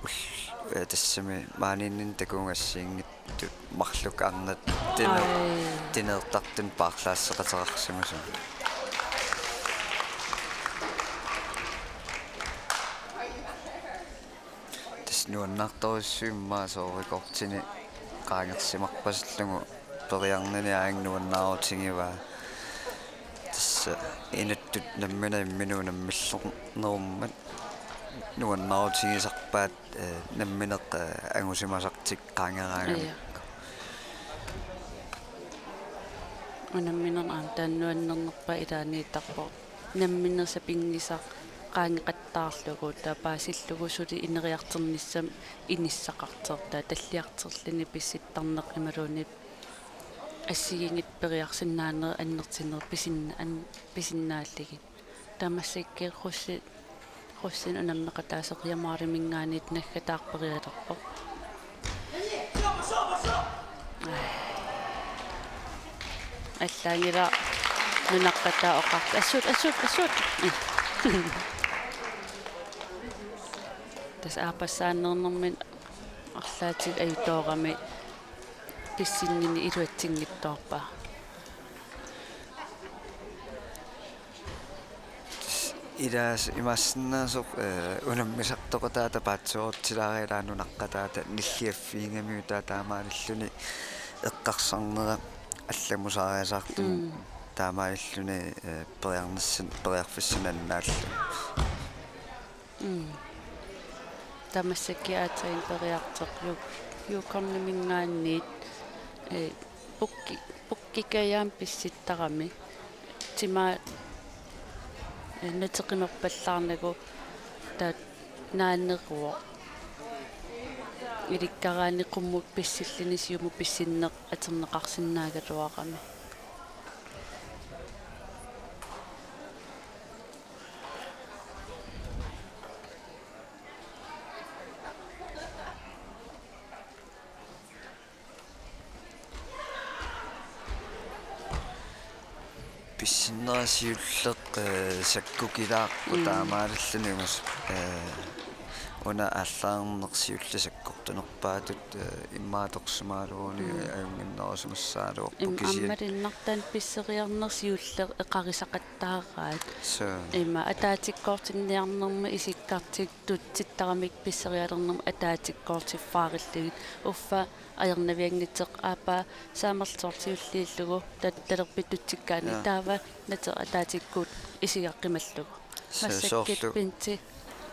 ul-, eh, tassami maaniinninni takugassiinngit- tut marluk arnat tiner-, ai, tineertartut paarlaasseqateqarsimasut. Tassa nuannaartorujussuuvoq immaqa soorlu rekordini qaangersimarpasillugu periarnini aajuna nuannaarutigivaa. Tassa inuttut nammineq imminut unammillernerummat nuannaarutigisarpaat, eh, nammineq, eh, angusimasartik qaangeraangamik. Ija. Unamminermi aamma taanna nuannernerpaaq ilaanniittarpoq. Nammineq sapinngisaq qaangeqattaarlugu taava paasillugu suli ineriartornissamut inissaqartoq taava talliartorluni pissittarneq imaluunniit assigiinngitsut periarsinnaanerit annertunerit pisinna-, an-, pisinnaallugit. Taava massakkut Russi-, Russian unammeqataasoq Jamalimingaanniit naggataaq perialerpoq. Allaanngilaq nunaqqataa oqartoq: Assut, assut, assut! Tassa aappassaanernermini arlaatigut ajutoorami pissinninni iluatsinngitsoorpaa. Ilaasa imaassinnaavoq, eh, unammisartoqataata paatsoorutilaarilaat nunaqqataata nilliaffiigamiuk taava taamaalilluni eqqarsarnera allamusaariasaartumik. Mm. Taamaalilluni, eh, periarnissan-, periarfissanik annaallugu. Mm. Taava massakkut aatsaat periartoq Yu-, Yukonnimingaanniit, eh, pukki-, pukkikajaamik pissittarami. Timaa, eh, nateqimerpallaarnagu taava naaneruvoq. Ilikkaraanni qummut pissilluni siumut pissinneq atorneqarsinnaagaluarami. Pissinnera siulleq, eh, sakkukilaarpoq. Mm. Taamaalilluni ungas-, eh, una aallaarneq siulleq sakkortunerpaatut, eh, immaqa atorsimagaluaruni. Mm. Ajunnginnerusumassagaluarpoq. Im-, kisianni aammalunnartaani pisseriarneq siulleq eqarisaqattaaraat. Suu. Ima ataatikkoortinniarnermi isikkartut tutsittaramik pisserialernermut ataatikkoortiffaarillugit. Uffa ajornavianngitsoq aappaa saamerlusorlu siulliullugu tat-, talerpit tutsikkaanni. Jaa. Taava nateq ataatikkut isigaaqqimallugu. Se-, massakkut soorlu Bente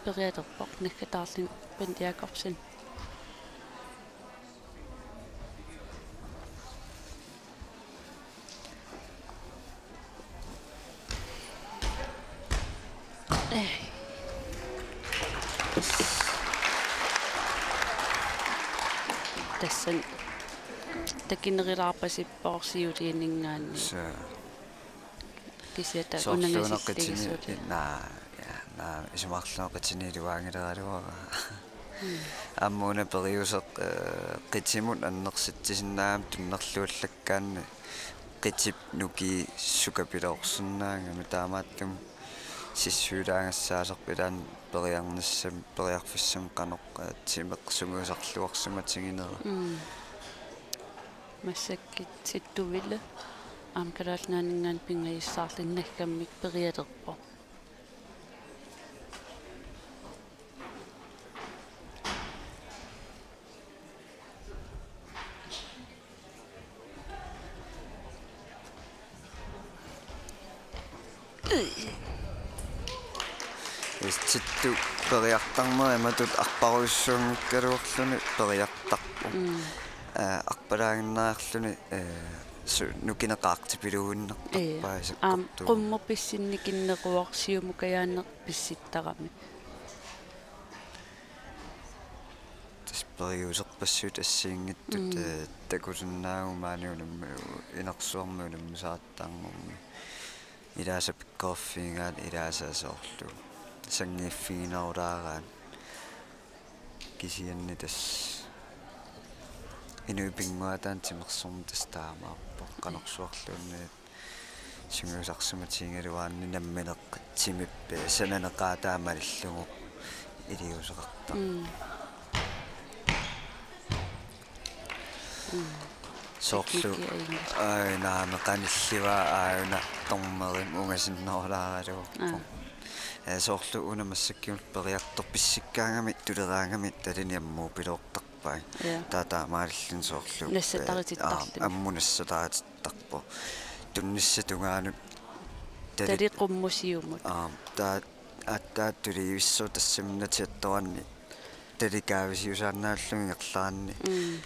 perialerpoq naggataarluni, Bente Jakobsen. Tassani takinerulaarpasippoq siuliininngaanniit. Suu. Kisianni taava soorlu una qitini unangasilligisut. Naa, ja, naa, isumaqarlunga qitini iluaanngileraluarpara. Mm. Aamma una periuseq, eh, qitimut annersitsisinnaagami tunnerluallakkaanni qitip nukiit sukapiloorsinnaagami, taamaattumik sissuilaagassaasarpoq ilaanni periarnissamut, periarfissamut qanoq, eh, timeq sungiusarluarsimatiginera. Mm. Massakkut Sittuvili aamma Kalaallit Nunaanninngaanniit pingajussaarluni naggammik perialerpoq. Sittut periartarnera imatut arparujussuunngikkaluarluni periartarpoq. Mm. Eh, arpalaaginnariarluni, eh, su-, nukineq qaartipiluinnartarpai. Ee, aamma sakkortuumik. Qummut pissinnikinneruvoq siumukajaaneq pissittarami. Tassa periuserpassuit assigiinngitsut, mm, eh, takusinnaagukku maani unammi-, inersuarmi unammisaqattaarnermi. Ilaasa pikkoriffigigaat, ilaasa soorlu sanngiiffiginerulaaraat. Kisianni tassa inuit pinnguaataannik timersorneq tassa taamaappoq, qanorsuarluunniit sungiusarsimatigigaluaruni nammineq timip sananeqaataa malillugu iliuuseqartarpoq. Mm. Mm. Soorlu teknikki ajunngilaq. Aajuna qanillivaa, aajuna dommeri ungasinnerulaaraluarpoq. Aa. Eh, soorlu una massakkumut periartoq pissikkaangami, tuleraangami talini ammuupiloortarpai. Ja. Taava taamaalilluni soorlu, eh, nassataritittarluni. Aa, ammut nassataritittarpoq. Tunnissap tungaanut tali-, tali qummut siumut. Aa, taava aatsaat tulivissoq tassami natsiattoranni tali kaavisiusaannaalluni ingerlaanni. Mm.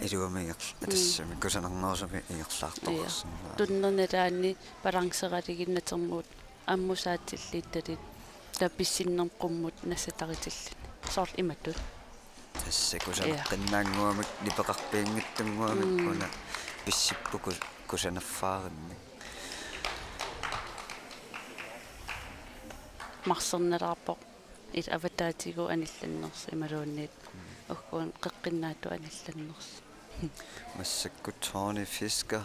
Iluamik ingerl-, mm, tassami kusanarnerusumik ingerlaartoqarsinnaavoq. Tunnernaani balanceraliginnatermut ammusaatilliittatit taava pissinnermut qummut nassataritilluni. Soorlu imatut. Tassa kusaneqqinnaannguamik nipeqarpianngitsunnguamik, mm, una pissippugut kusanarfaarinnik. Marsernalaarpoq. Ila avataatigut anillannersoq imaluunniit ugguuna qeqqinnaatut anillannersoq. Massakkut Tony Fisker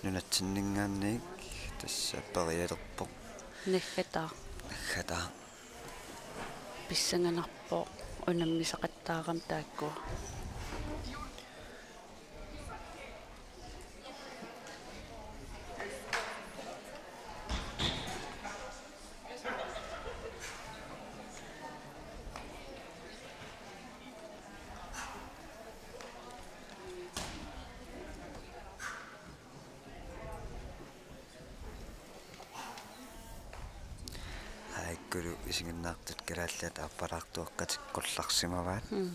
nunatsinninngaanniit tassa perialerpoq. Naggataaq. Naggataaq. Pissanganarpoq unammisaqattaarami taakkua. Aajuku isiginnaartut kalaallit aappalaartueqqatik qullarsimavaat. Mm.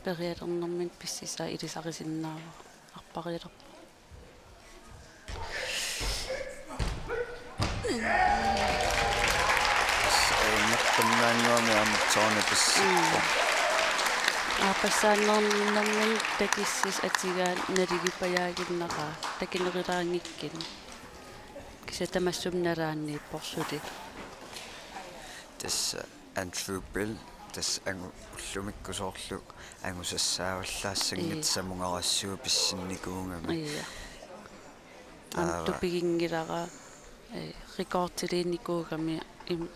Perialernermini pissisaa ilisarisinnaavara. Arparialerpoq. Ajunngortunnaannguamik aamma Tony pissippoq. Mm. Aappassaannernermini takussasut atugaat naligiipajaaginnaraa takunerulaanngikkunik. Kisianni tamassuma nalaanniippoq suli. Tassa Andrew Bell, tassa angu-, ullumikkut soorlu angusassaavallaassanngitsoq, mm, samungarassua pissinnikuugami. Ia. Taava. Aamma tupiginngilara, eh, rekordiliinikuugami im-,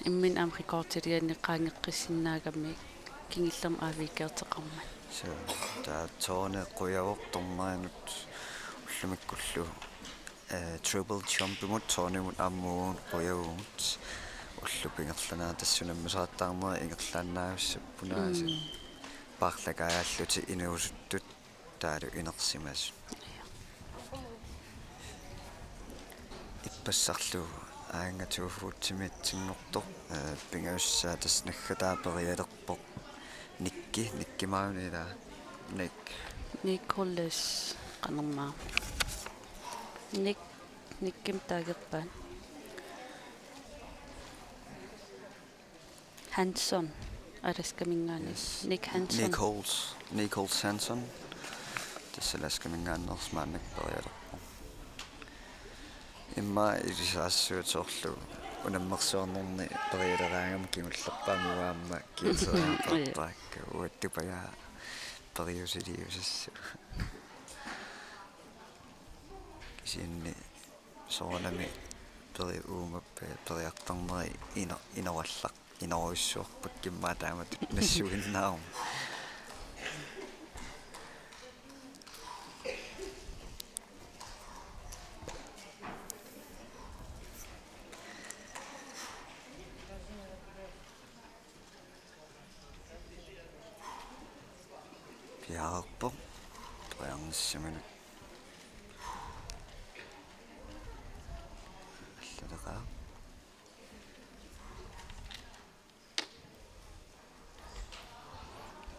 imminut aamma rekordilianik qaangeqqissinnaagami kingullermik aaviikartoqarmat. So, taava Tony qujavoq dommerinut ullumikkullu, eh, triple jumpimut Tonymut aamma uagut qujavugut. Ullut ingerlaneranni tassa unammisaqattaarnerit ingerlaannavissapput aasiit. Mm. Paarlakaajallutik inuusuttut taavalu inersimasut. Ippassarlu aanga to footimi atsinngortoq, eh, pingajussaa tassa naggataaq perialerpoq. Nikki, Nikki maani ilaa. Nick. Nicholas qanermaa. Nick, Nickimik taagerpaat. Hanson, Alaskaminngaanniit. Yes. Nick Hanson. Nichols, Nichols Hanson. Tassa Alaskaminngaanneersoq maannakkut perialerpoq. Immaqa ilisarissutut soorlu unammersuarnerni perialeraangama kingullerpaamik uanga aamma guitariartortarakku uattupajaa periusiliusassaq. Kisianni soorunami peri-, uuma pe-, periartorneri ino-, inorallaq-, inorujussuarput immaqa taamatut nassuinnaavugut. Piareerpoq. Periarnissaminut. Allaleqaaq.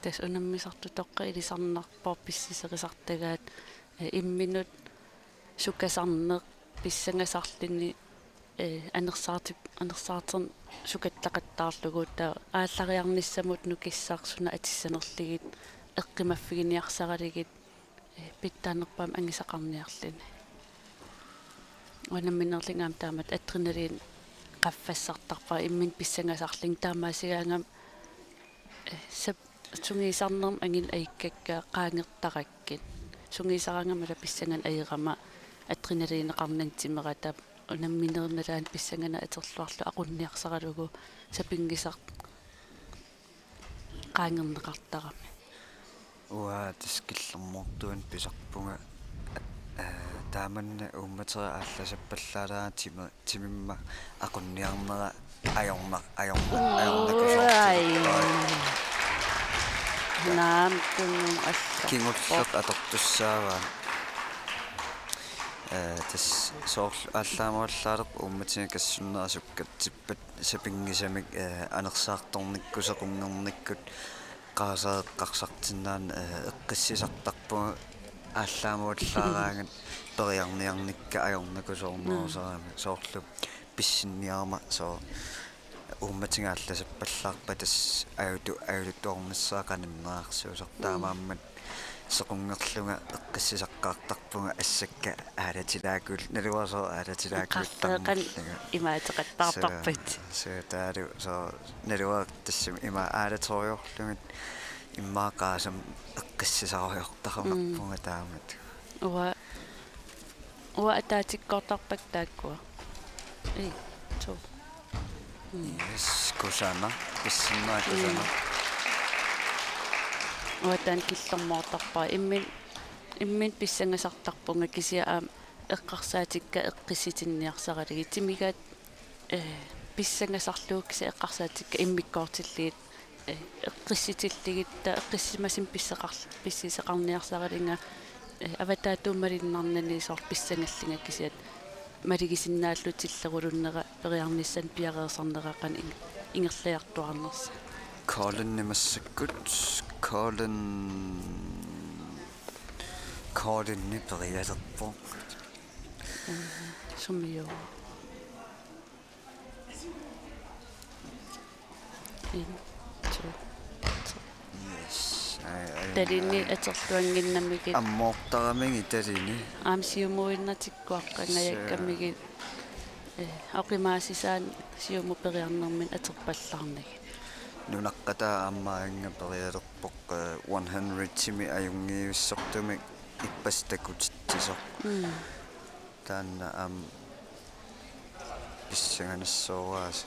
Tassa unammisartutoqqat ilisarnarpoq pissiserisartagaat, eh, imminut sukasarneq pissangasarluni, eh, anersaarti-, anersaarterneq sukattaqattaarlugu taava aallariarnissamut nukissaq suna atissanerlugit eqqumaffiginiarsaralugit, eh, pitsaanerpaamik angusaqarniarluni. Unamminerlunga aamma taamatut adrenalin qaffassartarpara imminut pissangasarlunga taamaasigaangama, eh, sap-, sungiusarnermut angunut ajukkakka qaangertarakkit. Sungiusaraangama ila pissanganaq ajorama adrenalineqarnani timera taava unammineq nalaani pissanganaq atorluarlugu aqunniarsaralugu sapinngisaq qaangerneqartarami. Uanga tassa killormoortuani pisarpunga, eh, taamanna uummateria aallassappallaaleraa timi-, timimma aqunniarnera ajorna-, ajorna-, ajornakusoortilerpara. Naamik tunngum alla. Kingulleq atortussaavaa. Ee, tassa soorlu aallaavigallarpoq uummatiga kassunnera sukkatsippat sapinngisamik, ee, anersaartornikkut sequnngornikkut qaaseq eqqarsartinnaanani, ee, eqqissisartarpunga aallaavigallaaraangat periarniarnikka ajornakusoornerusarami soorlu pissinniaruma soo uummatiga aallasappallaarpat tassa ajutu-, ajutoornissaa qaninnerarsuusarpoq. Mm. Taamaammat sequnngorlunga eqqissisaqqaartarpunga assakka aalatilaakkut, naluara soo aalatilaakkut eqqarsaatiga qanoq tarnillunga imaateqattaartarpat. Soo, soo taavalu soo naluara tassami ima aalateriarlugit immaqa qaasammat eqqissisariartarumaarpunga. Mm. Taamatut. Uanga, uanga ataatikkoortarpakka taakkua. Ei, to. Mm. Yes, kusanaq, pissinneq kusanaq. Mm. Uanga taanna killormoortarpara. Immin-, imminut pissangasartarpunga kisianni aamma eqqarsaatikka eqqissitinniarsaralugit. Timigaat, ee, pissangasarlugit kisianni eqqarsaatikka immikkoortillugit, ee, eqqissitillugit, taava eqqissisimasumik pisseqar-, pissuseqarniarsaralunga, ee, avataatigut malunnarnani soorlu pissangallunga kisianni malugisinnaallutillerulunnera periarnissamut piareersarnera qanoq ing-, ingerlaartuarnersoq. Colin massakkut, Colin, Colin perialerpoq. Mm, sumiu. En, to, tre. Yes. Ai, ai, talini ai. Atorluannginnamigit. Ammoortaramigit talini. Aamma siumuinnartikkuaqqangajakkamigit. Soo. Ee, oqimaasisaanik siumut periarnerminni atorpallaarnagit. Nunaqqataa aamma aannga perialerpoq, ee, one hundred-imi ajunngivissortumik ippassaq takutitsisoq. Mm. Taanna aamma pissanganassaaq.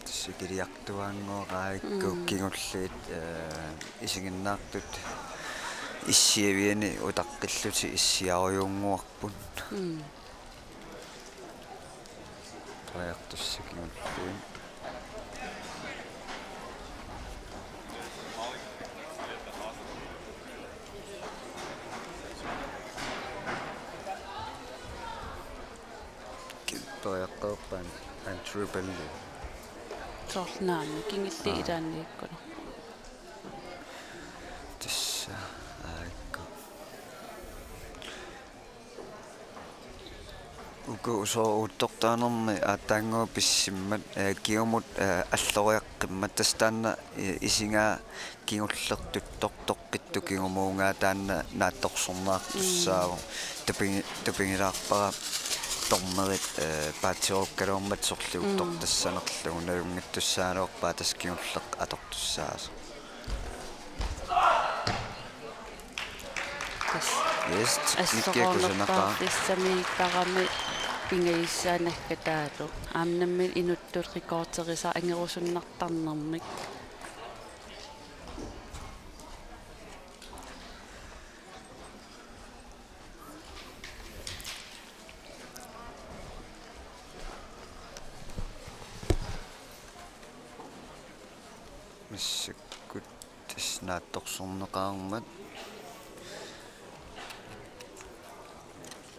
Tassa kiliartuaanngoraakku. Mm. Kingulliit, ee, isiginnaartut issiaviani utaqqillutik issiarujunnguarput. Mm. Periartussat kingulliit. Periartussat en triple. Soorlu aamma kingulliit. Aa. Ilaanniikkunik. Tassa, aajuku. Uku soo uuttortaanermi aatsaannguaq pissimmat, ee, kingumut, ee, alloriaqqimmat tassa taanna, ee, isigaa kingulleq tuttoq toqqittoq kingumuugaa taanna naatsorsorneqartussaavoq. Mm. Tupi-, tupigilaarpara dommerit, ee, paatsoorukkaluarmata sorliuttoq. Mm. Tassanerlugu nalunngittussaagaluarpaa tassa kingulleq atortussaasoq. Yes, teknikkia kusanaqaaq. Assorornerpaarfissamiittarami pingajussaa naggataavoq. Aamma nammineq inuttut rekorderisaq angerusunnartarnermik. Massakkut tassa naatsorsorneqarmat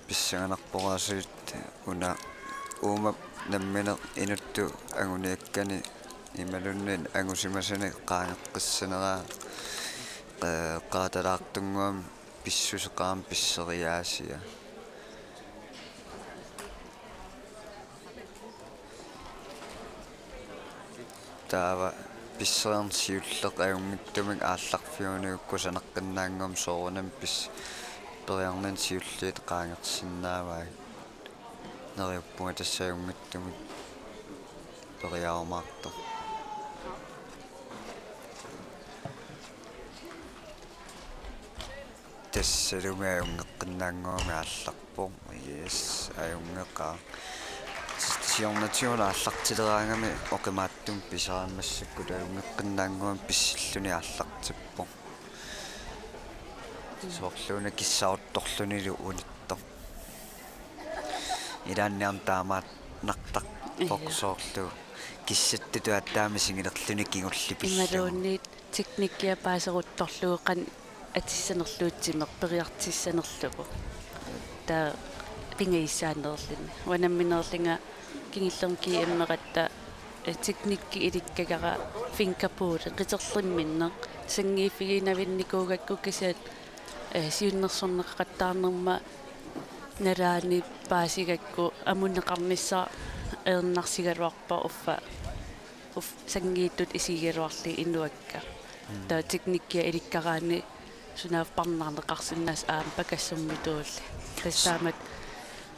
pissanganarpoq aasiit una uuma nammineq inuttut anguniakkani imaluunniit angusimasani qaangeqqissaneraa, ee, qaatalaartunnguamik pissuseqarami pisseriaasia. Taava pisseriarneq siulleq ajunngitsumik aallarfiunigukku sanaqqinnaannguamik soorunami pis-, periarnini siulliit qaangersinnaavai. Neriuppunga tassa ajunngitsumik periarumaartoq. Tassalumi ajunngeqqinnaannguamik aallarpoq. Yes, ajunngeqaaq. Siornatigut aallartileraangami oqimaattumik pisarami massakkut ajunngeqqinnaannguamik pissilluni aallartippoq. Soorluuna kissaruttorlunilu unittoq. Ilaanni aamma taamaannartarpoq. Ia. Soorlu kissattutut aatsaat misigilerluni kingulleq pillugu. Imaluunniit teknikkia paaseruttorlugu qanoq atissanerlugu timeq periartissanerlugu. Taava pingajussaannerluni. Uanga nammineerlunga kingullermik G M-eratta, eh, teknikki ilikkagara fingerpulli qiterlimminneq sanngiiffigiinnavinnikuugakku kisianni, eh, siunnersorneqaqattaarnerma nalaani paasigakku amuneqarnissaa ajornarsigaluarpoq uffa. Uf, sanngiittut isigigaluarlugit inuakka. Mm. Taava teknikkia ilikkaraanni sunaaffa parnaarneqarsinnaasoq aamma pakassummituulli. Tassa taamatut,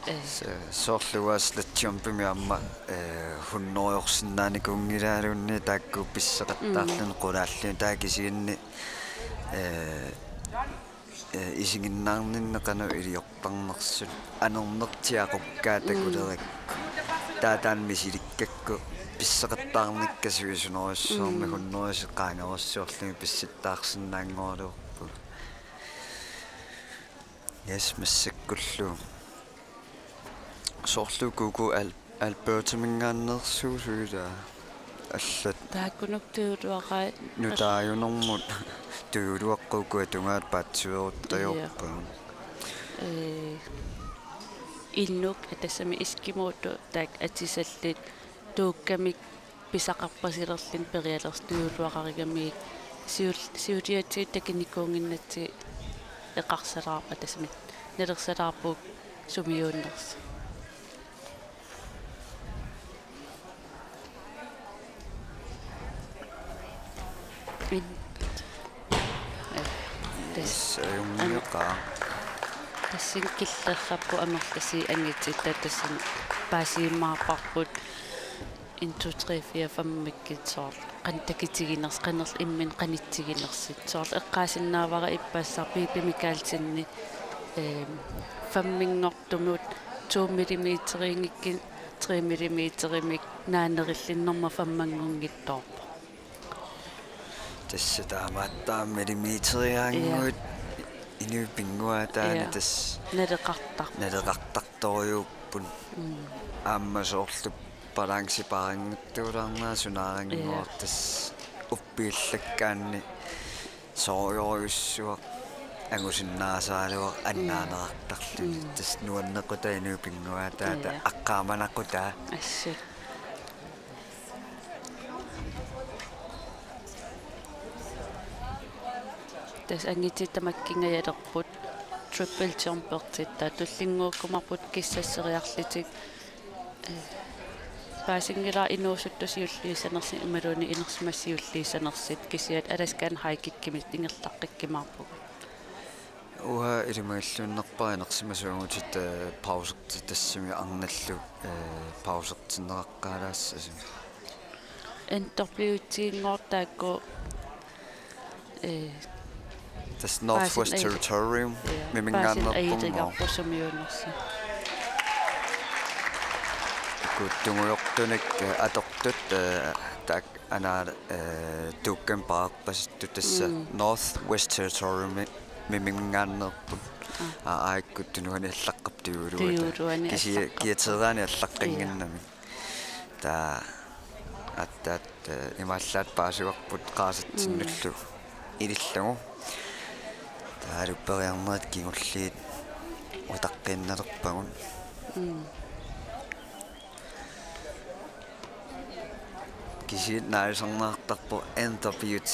eh, se-, soorlu uanga sledgejumpimi aamma, eh, hunnorujorsinnaanikuunngilaaluunniit taakku pisseqattaarluni, mm, qulaalluni taava kisianni, eh, eh, isiginnaarninni qanoq iliortarnersut anornertiaqukkaat, mm, takulerakku. Taava taanna misilikkakku pisseqattaarnikkasui sunorujussuarmik, mm, hunnorujussuit qaangerujussuarlugit pissittaarsinnaanngoraluarpugut. Yes, massakkullu. Soorlu Google Al-, Albertaminngaanneersuusuit ilaa allat. Taakkunuku tujuluarai. Nutaajunermut tujuluaqqat uku tungaanut paatsiveeruttagarput. Ee, innuk, tassami eskimoortut taakku atisallit tuukkamik pisaqarpasilerluni perialersoq tujuluaqarigamigit siul-, siuliatigut takunikuunnginnatsigit eqarsalaarpat tassami nalersalaarpugut sumiuunnersoq. In-, eh, tas-, tassa ajunngilaq. Tassani killerrapput amerlasuut angutit, taava tassani paasiumaarparput en, to, tre, fire, fem-ikkut soorlu qanoq takitiginersoq, qanorlu imminut qanitsiginersut. Soorlu eqqaasinnaavara ippassaq Pipi Mikaelsenip, ehm, fem-inngortumut to millimeteriinngikkunik tre millimeterimik naanerullugu nummer fem-inngunngitsoorpoq. Tassa taamaattaaq millimeteriaannguit, ja, inuit pinnguaat taanna, ja, tassa naleqartar-, naleqartartorujuupput. Mm. Aamma soorlu balanci paranngittuulaarnera sunaarinngooq, ja, tassa uppiullakkaanni soorujussuaq angusinnaasaraluaq, mm, annaaneqartarluni. Mm. Tassa nuannequtaa inuit pinnguaataata, ja, aqqaamanaqutaat. Assut. Tassa angutit tamakku ingajalerput triple jumpertit, taava tullinnguukkumaarput kissasseriarlutik. Ee, paasinngilara inuusuttut siulliussanersut imaluunniit inersimasut siulliussanersut, kisianni Alaskan High Kickimi ingerlaqqikkumaarpugut. Uanga ilimagiluinnarpara inersimasuugutit, eh, pauserti-, tassami arnallu, eh, pausertinneqaqqaalaassasut. N W T-nngortaakku, eh, tassa Northwest paasin-, Territory, ja, miminngaanneerpunngooq. Paasinnaajutigaarput sumiuunnersoq. Uku tungujortunik, eh, atortut, eh, taak-, anaana, eh, tuukkamik paarpasittut tassa, mm, Northwest Territorymi miminngaanneerput. Aa. Aa, aajuku tunuani allaqqappoq tujuluata. Tujuluani kisi-, allaqqappoq. Kiateeraani allaqqinnginnami. Ja. Taava aatsaat, eh, imaallaat paasivarput qaasatsinnullu, mm, ilillugu. Taavalu periarnerit kingulliit utaqqiinnalerpagut. Mm. Kisianni nalusarneqartarpoq N W T.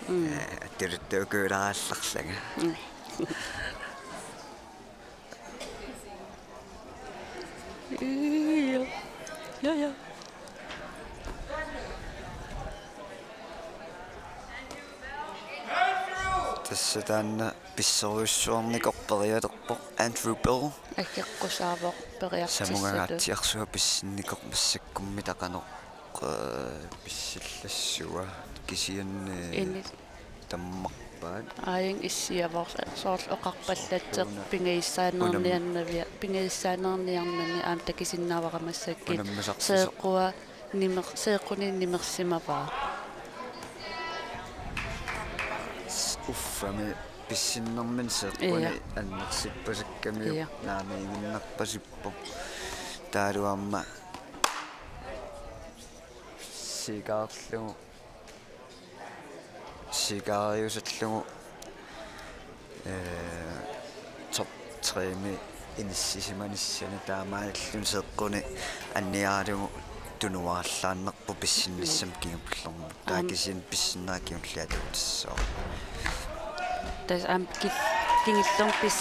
Mm. Eh, tuluttuukuulaarallarlanga. Mm. Ja. Ja, ja. Tassa taanna pissorujussuarnikoq perialerpoq Andrew Bill. Aggeqqusaavoq periartissatut. Samungangaatsiarsuaq pissinnikoq massakkummi taqanoq, eh, pissillassuaq kisianni ini tammarpaat. Aajuna issiavoq soorlu oqarpallatseq pingajussaanernernavia-, pingajussaanernernani aamma takusinnaavara massakkut. Unammisarsisoq. Seeqqua nimer-, seeqqunik nimersimavaa. S-, uffami pissinnermini seeqqunik, ja, annersippasikkamiuk, ja, naamiiginnarpasippoq. Taavalu aamma siikaarlugu, siikaariusallugu Ee, top tre-mi inissisimanissani taamaalilluni seeqquni anniaralugu tunuarlaannarpoq pissinnissamut kingullermut. Taava aamma kisianni pissinneq kingulliat atuutissaaq. Tassa aamma kil-, kingullermut pis-,